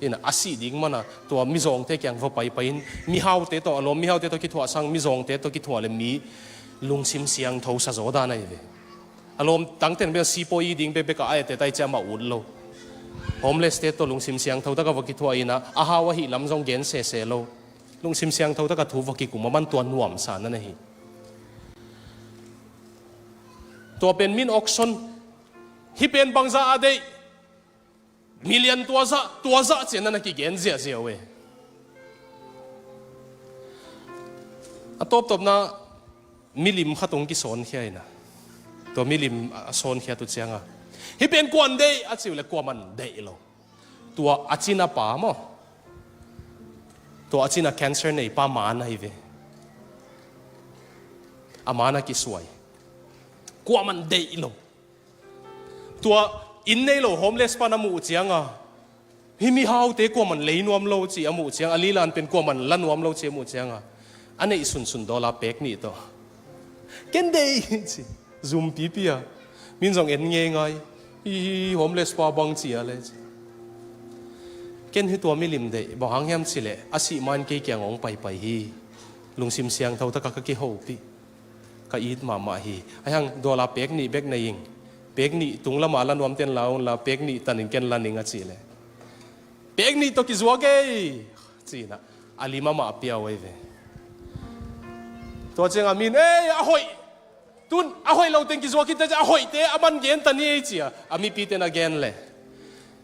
In a, a sih ding man a tua mizawngte kiang va paipai in, mihaute tawh, a lawm mihaute tawh kithuah sang mizawngte tawh kithuah le mi lungsim siangtho sa zaw dan ahi ve. A lawm tangten bel sipawi ding bekbek a a ete tai ciah mah ut lo. Homeless te tawh lungsim siangtho taka va kithuah in a, a hau ahih lam zong gen sese lo. Lungsim siangtho taka thu va kikum a man tua nuamsa na na hi. Tua pen min auction, hih pen bangzah a deih, million tua zah, tua zah cian na na kigen ziahziah uh e. A tawptawpna milim khat hong kisawngkhia in a, tua milim a sawngkhia tu cianga, hih pen kuan deih a ci uh le kuaman deih lo. Tua a cina pa maw, tua a cina cancer nei pa man ahi ve. A man a kisuai. Kuaman deih lo. Tua inn nei lo homeless pa na muh cianga, hih mihaute kuaman lei nuam lo ci a muh cianga, a lilan pen kuaman la nuam lo ci a muh cianga, a neih sunsun dollar pek nih tawh, ken deih ci, zum pipi a, min zong en ngeingai, hi, hi, homeless pa bang ci a le ci. Ken hih tua milim deih, bang hang hiam ci leh, a sih ma in kei kiang hong paipai hi. Lungsim siangtho taka ka kihopih. Ka it mahmah hi. Ahi hang dollar pek nih bek nei ing. Pek nih tung lama la nuamten la unla, pek nih tanin ken la ning a cih leh, Pek nih tawh kizuak ei, ci-in ah a lim amah a pia uh ei ve. Tua ciangah mi'n, ei, a hoih, tun a hoih lo teng kizuak hi teh, a hoihte a man gen ta ni ei, ci-a a mipite na gen leh,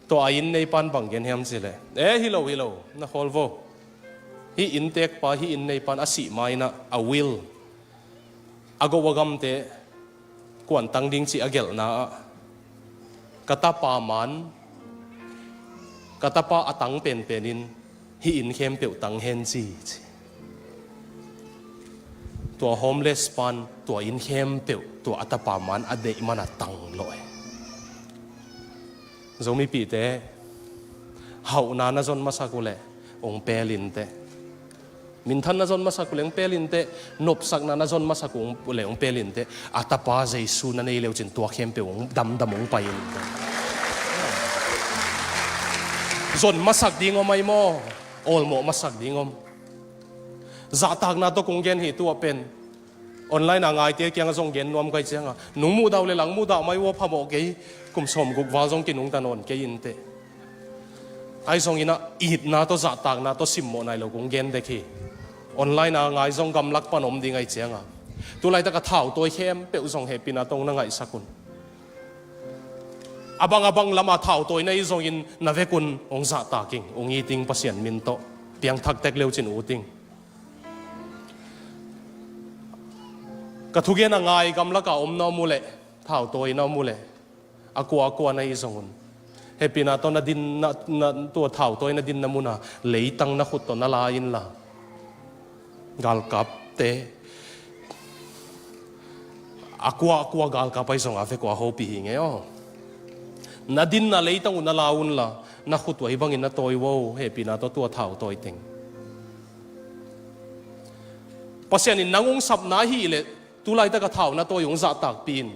tua a inn neipa'n bang gen hiam cih leh, e, hi lo, hi lo, na khawl vo. Hih inntekpa, hih inn neipa'n a sih ma-in ah a will, a go a gamte kuan tang ding cih a gelhna ah, ka tapa man, ka tapa a tang penpen in hih inn khempeuh tang hen ci, ci. Tua homeless pa'n tua inn khempeuh tua a tapa man a deih man a tang lawh hi. Zomipihte, hauhna na zon masak uh leh ong pel inteh. Minthan na zon masak uh leh ong pel inteh. Nopsakna na zon masak uh leh ong pel inteh. A tapa Jesu na nei leucin tua khempeuh ong damdam ong pai inteh. Zon masak ding om ahi maw? Awlmawh masak ding om? Zahtakna tawh kong gen hi, tua pen online a ngaite kiangah zong gen nuam ka hih ciangah, nong muhdah uh leh lang muhdah mai uh a, phamawh kei, kum sawmguk val zong kinungta nawn kei inteh. Ahi zongin ah itna tawh zahtakna tawh simmawh nai lo kong gen dek hi. Online a ngai zong gamlak pan om ding ahih ciangah, tu laitak a thautawi khempeuh zong hehpihna tawh ong na ngaihsak un. A bang a bang lam a thautawina i zongin na vekun ong zahtak ing, ong it ing, Pasian min tawh. Piangthak tek leucin ut ing. Ka thugen a ngai gamlak a om na om uh leh, thautawina om uh leh, a kua a kua na hih zong un, hehpihna tawh na din, na, na, tua thautawina dinna mun ah leitang na khut tawh na la inla, galkapte, a kua a kua galkap ahi zong a vek uh a hopih hi ngei aw. Na dinna leitang uh na la unla, na khut uh ahi bangin na tawi un, hehpihna tawh tua thautawi teng. Pasian in nang ong sapna ahih leh, tu laitak a thau na tawi ong zahtakpih in,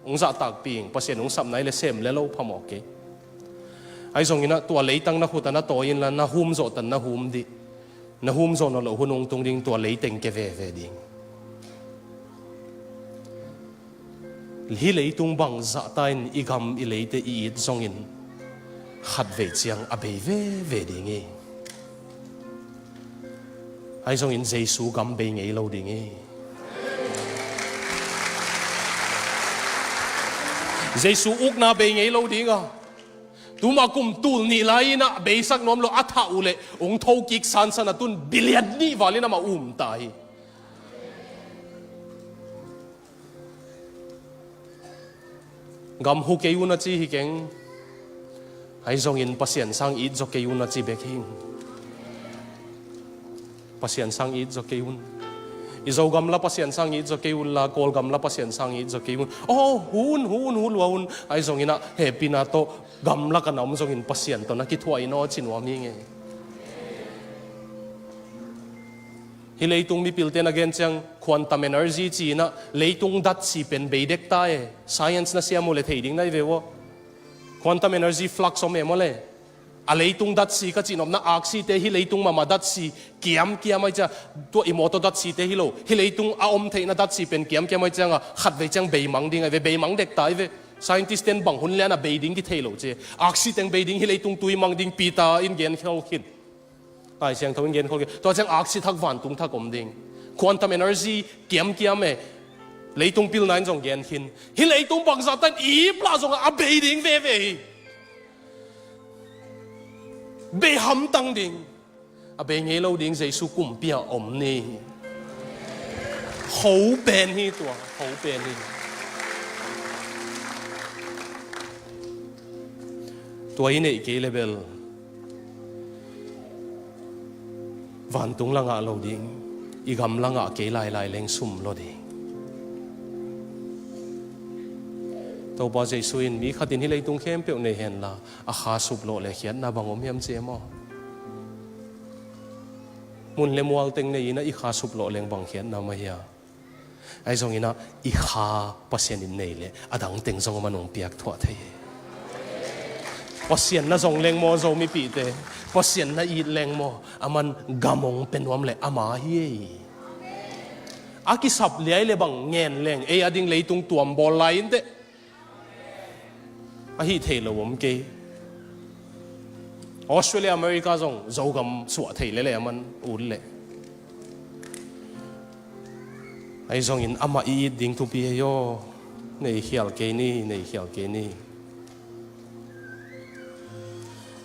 ong zahtakpih in. Pasian ong sapna ahih leh sem le lo phamawh kei. Ahi zongin ah tua leitang na khut ah na tawi inla, na hum zawh tan na hum dih. Na hum zawh nawn loh hun ong tung ding, tua leiteng kia veve ding. Hih leitung bangzah ta in i gam i leite i it zongin, khatvei ciang a bei veve ding hi. Ahi zongin Jesu gam bei ngei lo ding hi. Jesu ukna bei ngei lo ding a. Tuma kum tul nih lai-in ah beisak nuam lo a thah uh leh ong thokik sansan a, tun billion nih val in amah um ta hi. Gam hu kei un a ci hi keng. Ahi zongin Pasian sang it zaw kei un a ci bek hi. Pasian sang it zaw kei un. I Zogam la Pasian sang it zaw kei unla, Kawlgam la Pasian sang it zaw kei un. Aw, hu un, hu un, hu lua un. Ahi zongin ah hehpihna tawh gamlak a na om zongin Pasian tawh na kithuah in aw ci nuam hi ngei. Hih leitung mipilte na gen ciang quantum energy ci-in ah leitung datsi pen bei dek ta e. Science na siam uh leh thei ding na hi ve uh aw. Quantum energy flux om e maw le. A leitung datsi ka cih nopna, aksite hih leitung mahmah datsi kiamkiam ahi ciang, tua i mawtaw datsite hi lo, hih leitung a om theihna datsi pen kiamkiam ahi ciangah khatvei ciang beimang ding ahi ve, beimang dek ta ahi ve. Scientist ten bang hun lian a bei ding kithei lo ci. Aksi teng bei ding, hih leitung tui mang ding, Peter in gen khol khin. Lai Siangtho in gen khol khin. Tua ciang aksi thak, vantung thak om ding. Quantum energy kiamkiam e. Leitung pilna in zong gen khin. Hih leitung bangzah tan i ip lah zongah a bei ding veve hi. Bei hamtang ding. A bei ngei lo ding, Jesu kumpi ah om ni. Ho pen hi tua, ho pen hi. Tua i neih kei le bel vantung la ngah lo ding, i gam la ngah kei lailai leng sum lo ding. Topa Jesu in mi khat in hih leitung khempeuh nei henla, a kha suplawh le khiatna bang om hiam ci e maw? Mun le mual teng nei-in ah i kha suplawh leng bang khiatna om a hia? Ahi zongin ah i kha Pasian in nei leh a dang teng zong aman hong piak thuah thei hi. Pasian na zong leng maw, Zomipihte? Pasian na it leng maw? Aman gam hong pia nuam leh ama hi ei. A kisap liai le bang ngen leng ei a ding leitung tuam bawl lai inteh. Ahi thei lo om kei. Australia, America zong Zogam suah thei lele a man ut leh. Ahi zongin amah i it ding thupi hi aw. Nei khial kei ni, nei khial kei ni.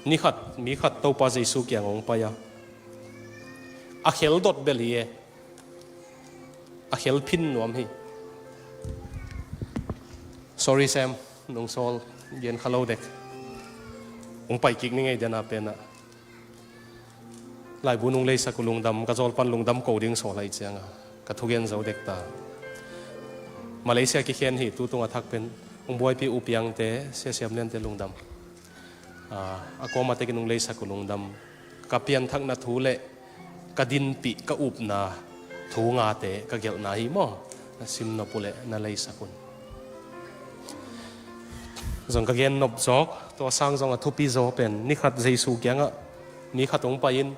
Ni khat mi khat Topa Jesu kiang hong pai a, a khel dot bel hi e. A khel phin nuam hi. Sorry Sam, nong sawl, gen kha lo dek. Hong pai kik ni ngei den a pen ah. Laibu nong leisak uh lungdam, ka zawl pan lungdam ko ding sawl lai ciang a, ka thugen zo dek ta. Malaysia kikhen hi, tu tung a thak pen hong buaipi uh piangte, Sia Siam Liante lungdam. A, a kawm a tekin nong leisak uh lungdam. Ka pianthakna thu le ka dinpih, ka upna thu ngate ka gelhna hi maw? Na sim nop uh leh na leisak un. Zong ka gen nop zawk, tua sang zong a thupi zaw pen ni khat Jesu kiangah mi khat hong pai-in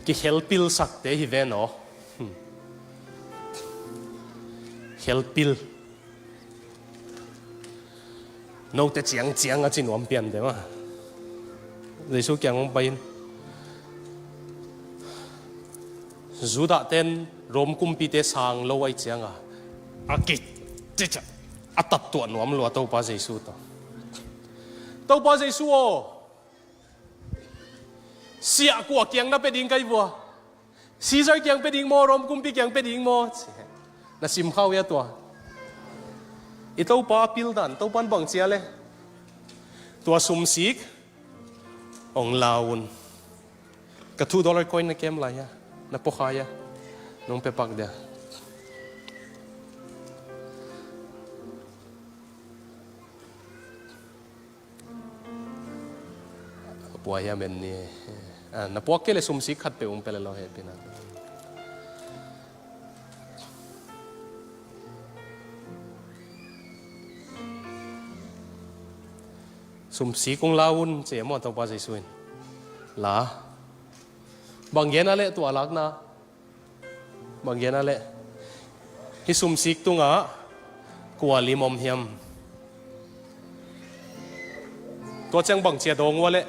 kikhelpilsakte hi ven aw. Hmm. Khelpil. Note ciangciang a ci nuam pian deuh a. Jesu kiang hong pai-in Judah ten Rom kumpite sang lo ai cianga a ki, a tattuah nuam lua Topa Jesu tawh. Topa Jesu aw, siah kua kiang na pia ding kai vua? Caesar kiang pia ding maw, Rom kumpi kiang pia ding maw? Na sim khau ia tua. I Topa a pil dan, Topan bang cia le? Tua sumsik hong lau un. Ka two dollar coin na kem lai ia, na pua kha ia, nong pia pak dia. Pua ia men ni. Ah, na puak kei le sumsik khat pe ung pe le lo he pina. Sumsik ung la un ce maw Topa Jesu in. La. Bang gen a le tua lakna. Bang gen a le. Hi sumsik tungah kua lim om hiam? Tua ciang bang cia dawng ua le.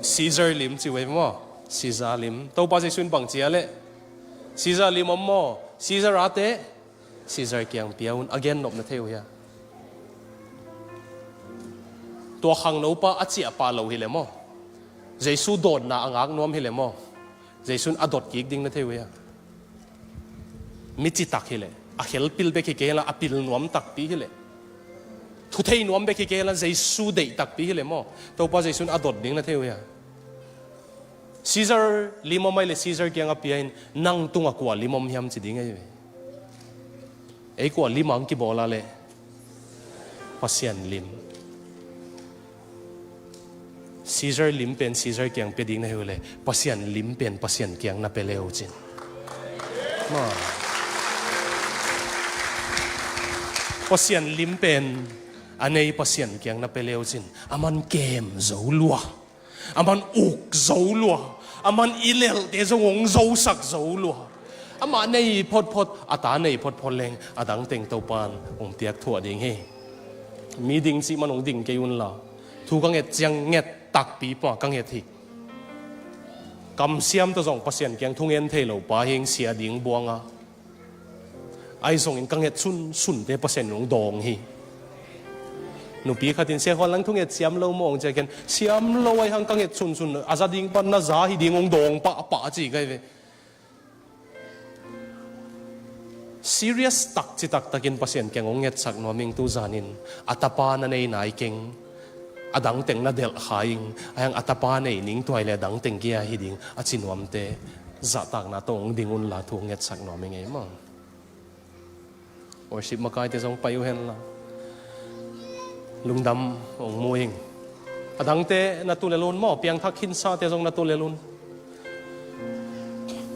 Caesar lim ci uh ei maw? Caesar lim. Topa Jesu in bang cia le. Caesar lim om maw? Caesar ate. Caesar kiang pia un, a gen nop na thei uh hia? Tua khangnopa a ciah pah lo hi le maw? Jesu dawnna a ngak nuam hi le maw? Jesu in a dot kik ding na thei uh hia? Mi citak hi le, a khelpil bek hi kei la, a pil nuam takpi hi le, thuthei nuam bek hi kei la, Jesu deih takpi hi le maw? Topa Jesu in a dot ding na thei uh hia? Caesar lim om ai le Caesar kiang a pia in, nang tungah kua lim om hiam ci ding ai ve. Ei kua lim ang kibawl a le Pasian lim. Caesar lim pen Caesar kiang pia ding na hi uh le Pasian lim pen Pasian kiang na pia le uh cin. Ma. Pasian lim pen a nei Pasian kiang na pia le uh cin. A man kem zo lua. A man uk zo lua. A man i lelte zong hong zosak zo lua. Amah nei photphot, a ta nei photphot leng a dang teng Topan hong piak thuah ding hi. Mi ding cih man hong ding kei un la. Thu ka nget ciang nget takpi pah ka nget hi. Kamsiam tawh zong Pasian kiang thungen thei lo pa hing sia ding buanga. Ahi zongin ka nget sunsunte Pasian in hong dawng hi. Nupi khatin sia khuan lang thunget siam lo mawng cia ken siam lo ahi hang ka nget sunsun a za ding pan na za hi ding hong dawng pahpah a ci kai ve. Serious tak citak takin Pasian kiang hong ngetsak nuam ing tu zanin a tapa na nei nai keng. A dang teng na delh kha ing, a hiang a tapa nei ning tuai le a dang teng kia hi ding a ci nuamte zahtakna tawh hong ding unla thu hong ngetsak nuam ing ei maw? Worship makaite zong pai uh henla lungdam hong mu ing. A dangte na tu lel un maw, piangthak khinsate zong na tu lel un.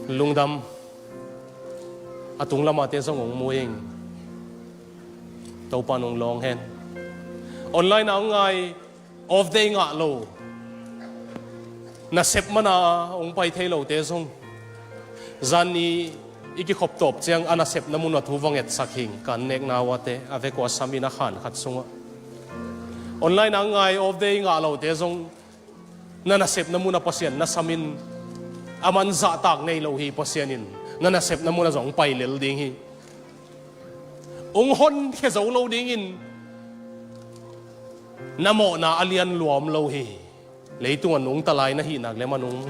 Lungdam. A tung lamate zong hong mu ing. Topan hong lawng hen. Online a hong ngai off day ngah lo. Nasep mana hong pai thei lote zong zan ni i kikhop tawp ciang a nasepna mun a thu va ngetsak hing kan nekna uate a vekua samin a khan khat sungah. Online a hong ngai off day ngah lote zong Na nasepna munah Pasian na samin, a man zahtak nei lo hi. Pasian in na nasepna munah zong pai lel ding hi. Hong honkhia zo lo dingin na mawhna a lian luam lo hi. Leitungah nungta lai na hih nak leh man hong,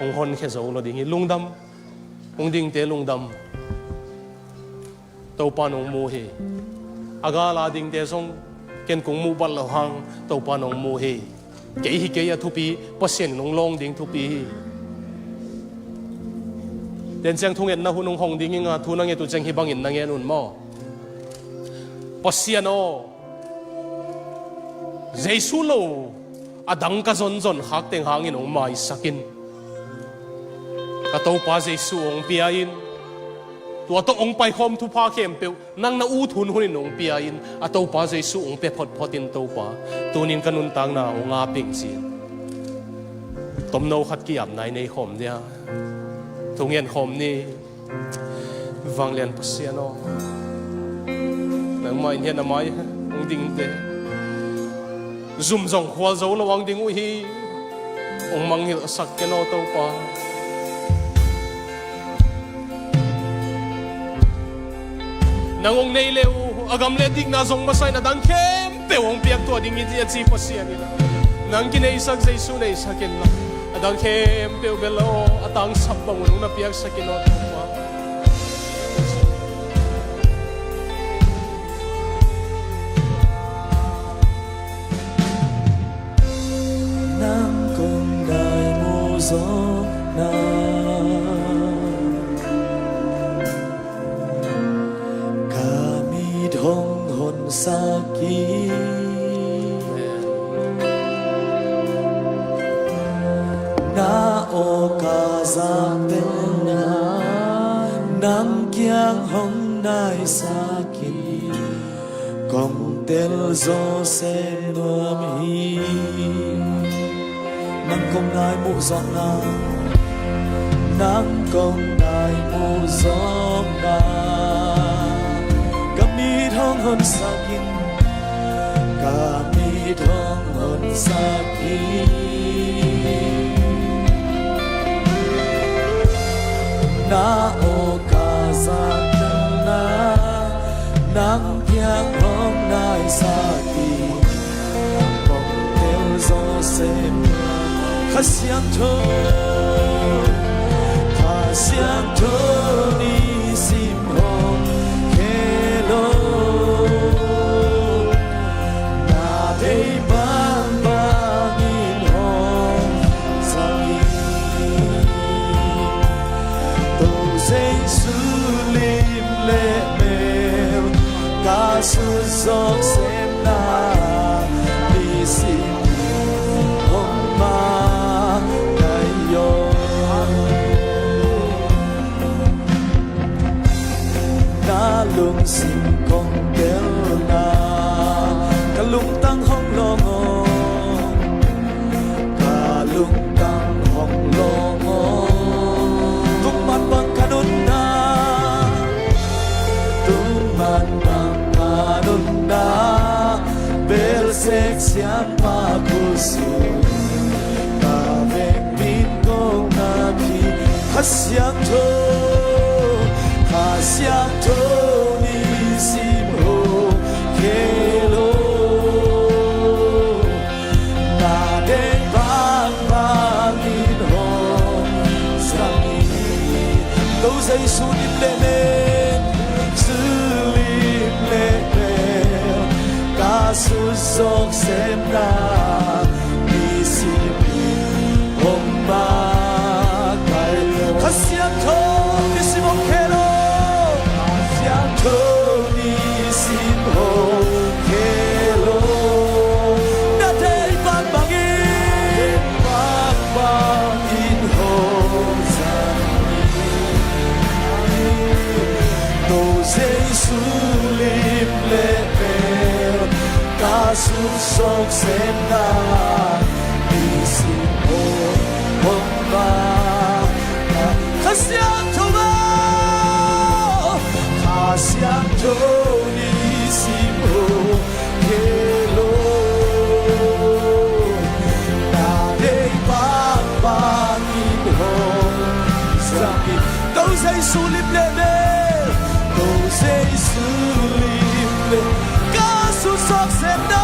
hong honkhia zo lo ding hi. Lungdam. Hong dingte lungdam. Topa nong mu hi. A gala dingte zong ken kong muh bat lo hang Topa nong mu hi. Kei hi kei a thupi, Pasian in hong lawng ding thupi hi. Tenciang thungetna hun hong hong ding hi nga, thu na nget uh ciang hih bangin na ngen un maw? Pasian aw, Jesu lo a dang ka zonzon khak teng hangin hong maisak in. Ka Topa Jesu hong pia in. Tua tawh hong paikhawm thupha khempeuh nang na ut hunhun in hong pia in. A Topa Jesu hong pia photphot in Topa, tunin ka nuntakna hong ngap ing ci-in tomno khat ki-apna i nei khawm dia. Thungen khawm ni. Vanglian Pasian aw, nangmah in hiah na mai hong dingte zum zong khual zo lo hong ding uh hi. Hong mangngilhsak ken aw Topa. Nang hong nei le uh a gam le dikna zong masa in a dang khempeuh hong piak tuah ding hi, a ci Pasian in. Nang kineisak Jesu neisak in la, a dang khempeuh bel aw, a tangsap bang un hong na piaksak in aw Topa. Nang kong dai mu zawkna, ka mit hong honsak hi. Na aw ka zaktelna, nang kiang hong naisak hi. Kong tel zaw sem nuam hi. Nang kong nai muh zawkna, nang kong nai muh zawkna, ka mit hong honsak in, ka mit hong honsak hi. Na aw ka zaktelna, nang kiang hong naisak hi. Kong tel zaw sem Kha Siangtho, Kha Siangtho nisim hong khel lo. Na deih bangbangin hong zang in. To Jesu lim le mel ka sut zawk semna, nisim hong makaih aw. Na lungsim kong telna, ka lungtang hong lawng aw. Ka lungtang hong lawng aw. Tung man bang ka nunna, tung man bang ka nunna, belsek siampa khutsung, ka vekpi in kong ngak hi. Kha Siangtho, Kha Siangtho nisim hong khel lo. Na deih bangbangin hong zang in. To Jesu lim le mel, Jesu lim le mel ka sut zawk semna, nisim in hong makaih. Kha Siangtho nisim hong khel lo. Kha Siangtho nisim hong khel lo. Na deih bangbangin, bangbangin hong zang in. To Jesu lim le mel ka sut zawk semna, nisim hong makaih. Kha Siangtho aw, Kha Siangtho nisim hong khel lo. Na deih Jesu lim le mel, To Jesu lim le, ka sut zawk semna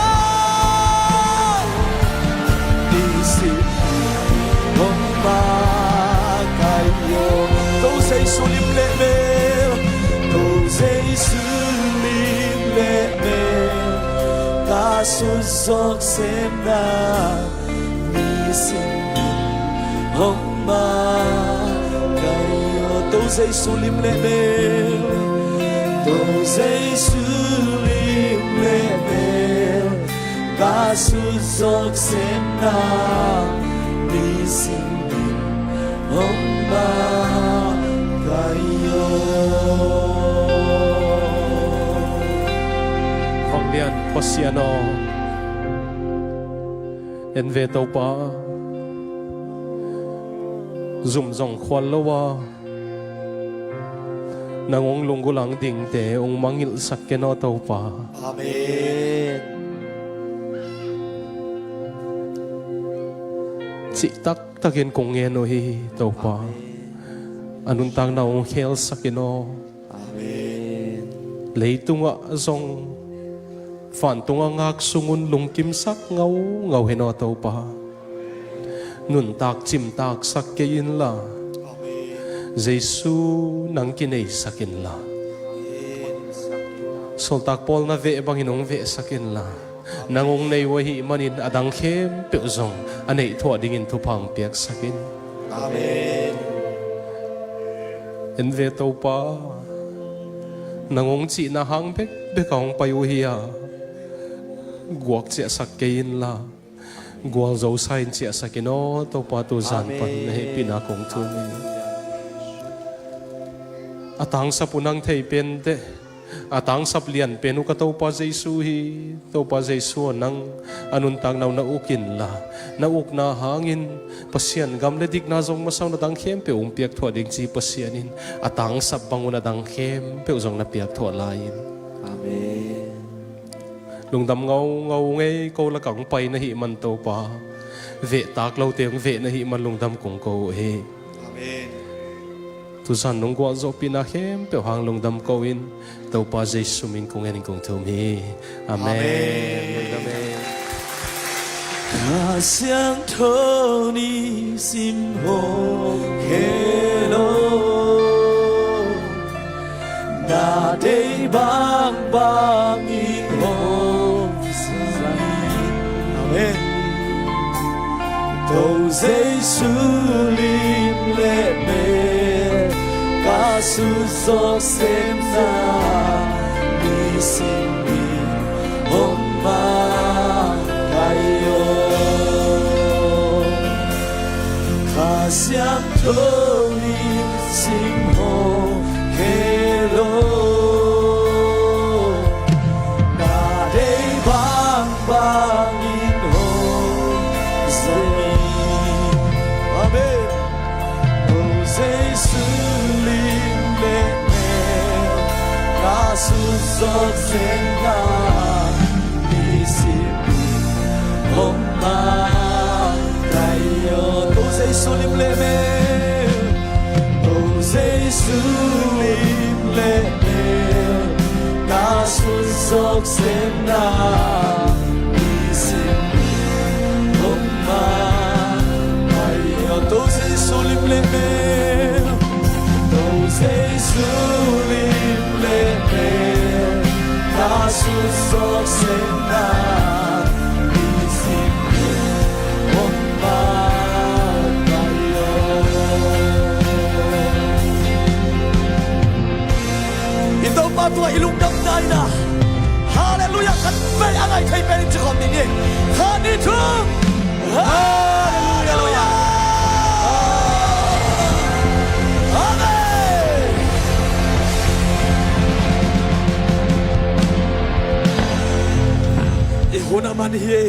nisim hong makaih aw. To Jesu lim le mel, To Jesu lim le mel, ka sut zawk semna nisim hong makaih aw. To Jesu lim le mel, To Jesu lim le mel, ka sut zawk semna nisim hong makaih aw. Vanglian Pasian aw, en ve Topa, zum zong khual lo a, nang hong lunggulh dingte hong mangngilhsak ken aw Topa. Amen. Cih taktakin kong ngen uh hi Topa. Amen. A nuntakna hong khelsak in aw. Amen. Leitungah zong vantung a ngak sung un lungkimsak ngaungau hen aw Topa. Nuntak cimtaksak kei inla, Amen, Jesu nang kineisak inla, Amen, sawltak Paul na veh bangin hong vehsak inla, nang hong nei uh ahih manin a dang khempeuh zong a neih thuah dingin thupha hong piaksak in. Amen. En ve Topa, nang hong cihna hang bekbek a hong pai uh hi a, guak ciahsak kei inla, gualzosa in ciahsak in aw Topa, tuzan pan, Amen, na hehpihna kong thum hi. A tangsap uh nang thei pen teh, a tangsap lian pen uh ka Topa Jesu hi. Topa Jesu aw, nang a nuntakna uh na uk inla, na ukna hangin Pasian gam le dikna zong masa un a dang khempeuh hong piakthuah ding ci Pasian in a tangsap bang un a dang khempeuh zong na piakthuah lai in. Amen. Lungdam ngaungau ngei ko, lakah hong pai na hih man Topa, vehtak lote hong veh na hih man lungdam kong ko uh hi. Amen. Tuzan nong gualzawhpihna khempeuh hang lungdam ko in, Topa Jesu min kong en in kong thum hi. Amen. Amen. Lungdam hi. Kha Siangtho nisim hong khel aw, na deih bangbang in hong zang in. Amen. To Jesu lim le mel, ka sut zawk semna nisim in hong makaih aw. Kha Siangtho nisim hong khel aw, na deih bangbang in hong zang in. Amen. To Jesu lim le mel, ka sut zawk semna nisim in hong makaih aw. To Jesu lim le mel, To Jesu lim le mel, ka sut zawk semna nisim in hong makaih aw. To Jesu lim le mel, To Jesu lim le mel, ka sut zawk semna nisim in hong makaih aw. I Topa tungah i lungdamna in ah, Halleluiah khat vei a ngai thei pen in ci khawm ding hi. Khat, nih, thum. Halleluiah. Amen. I hun a man hi.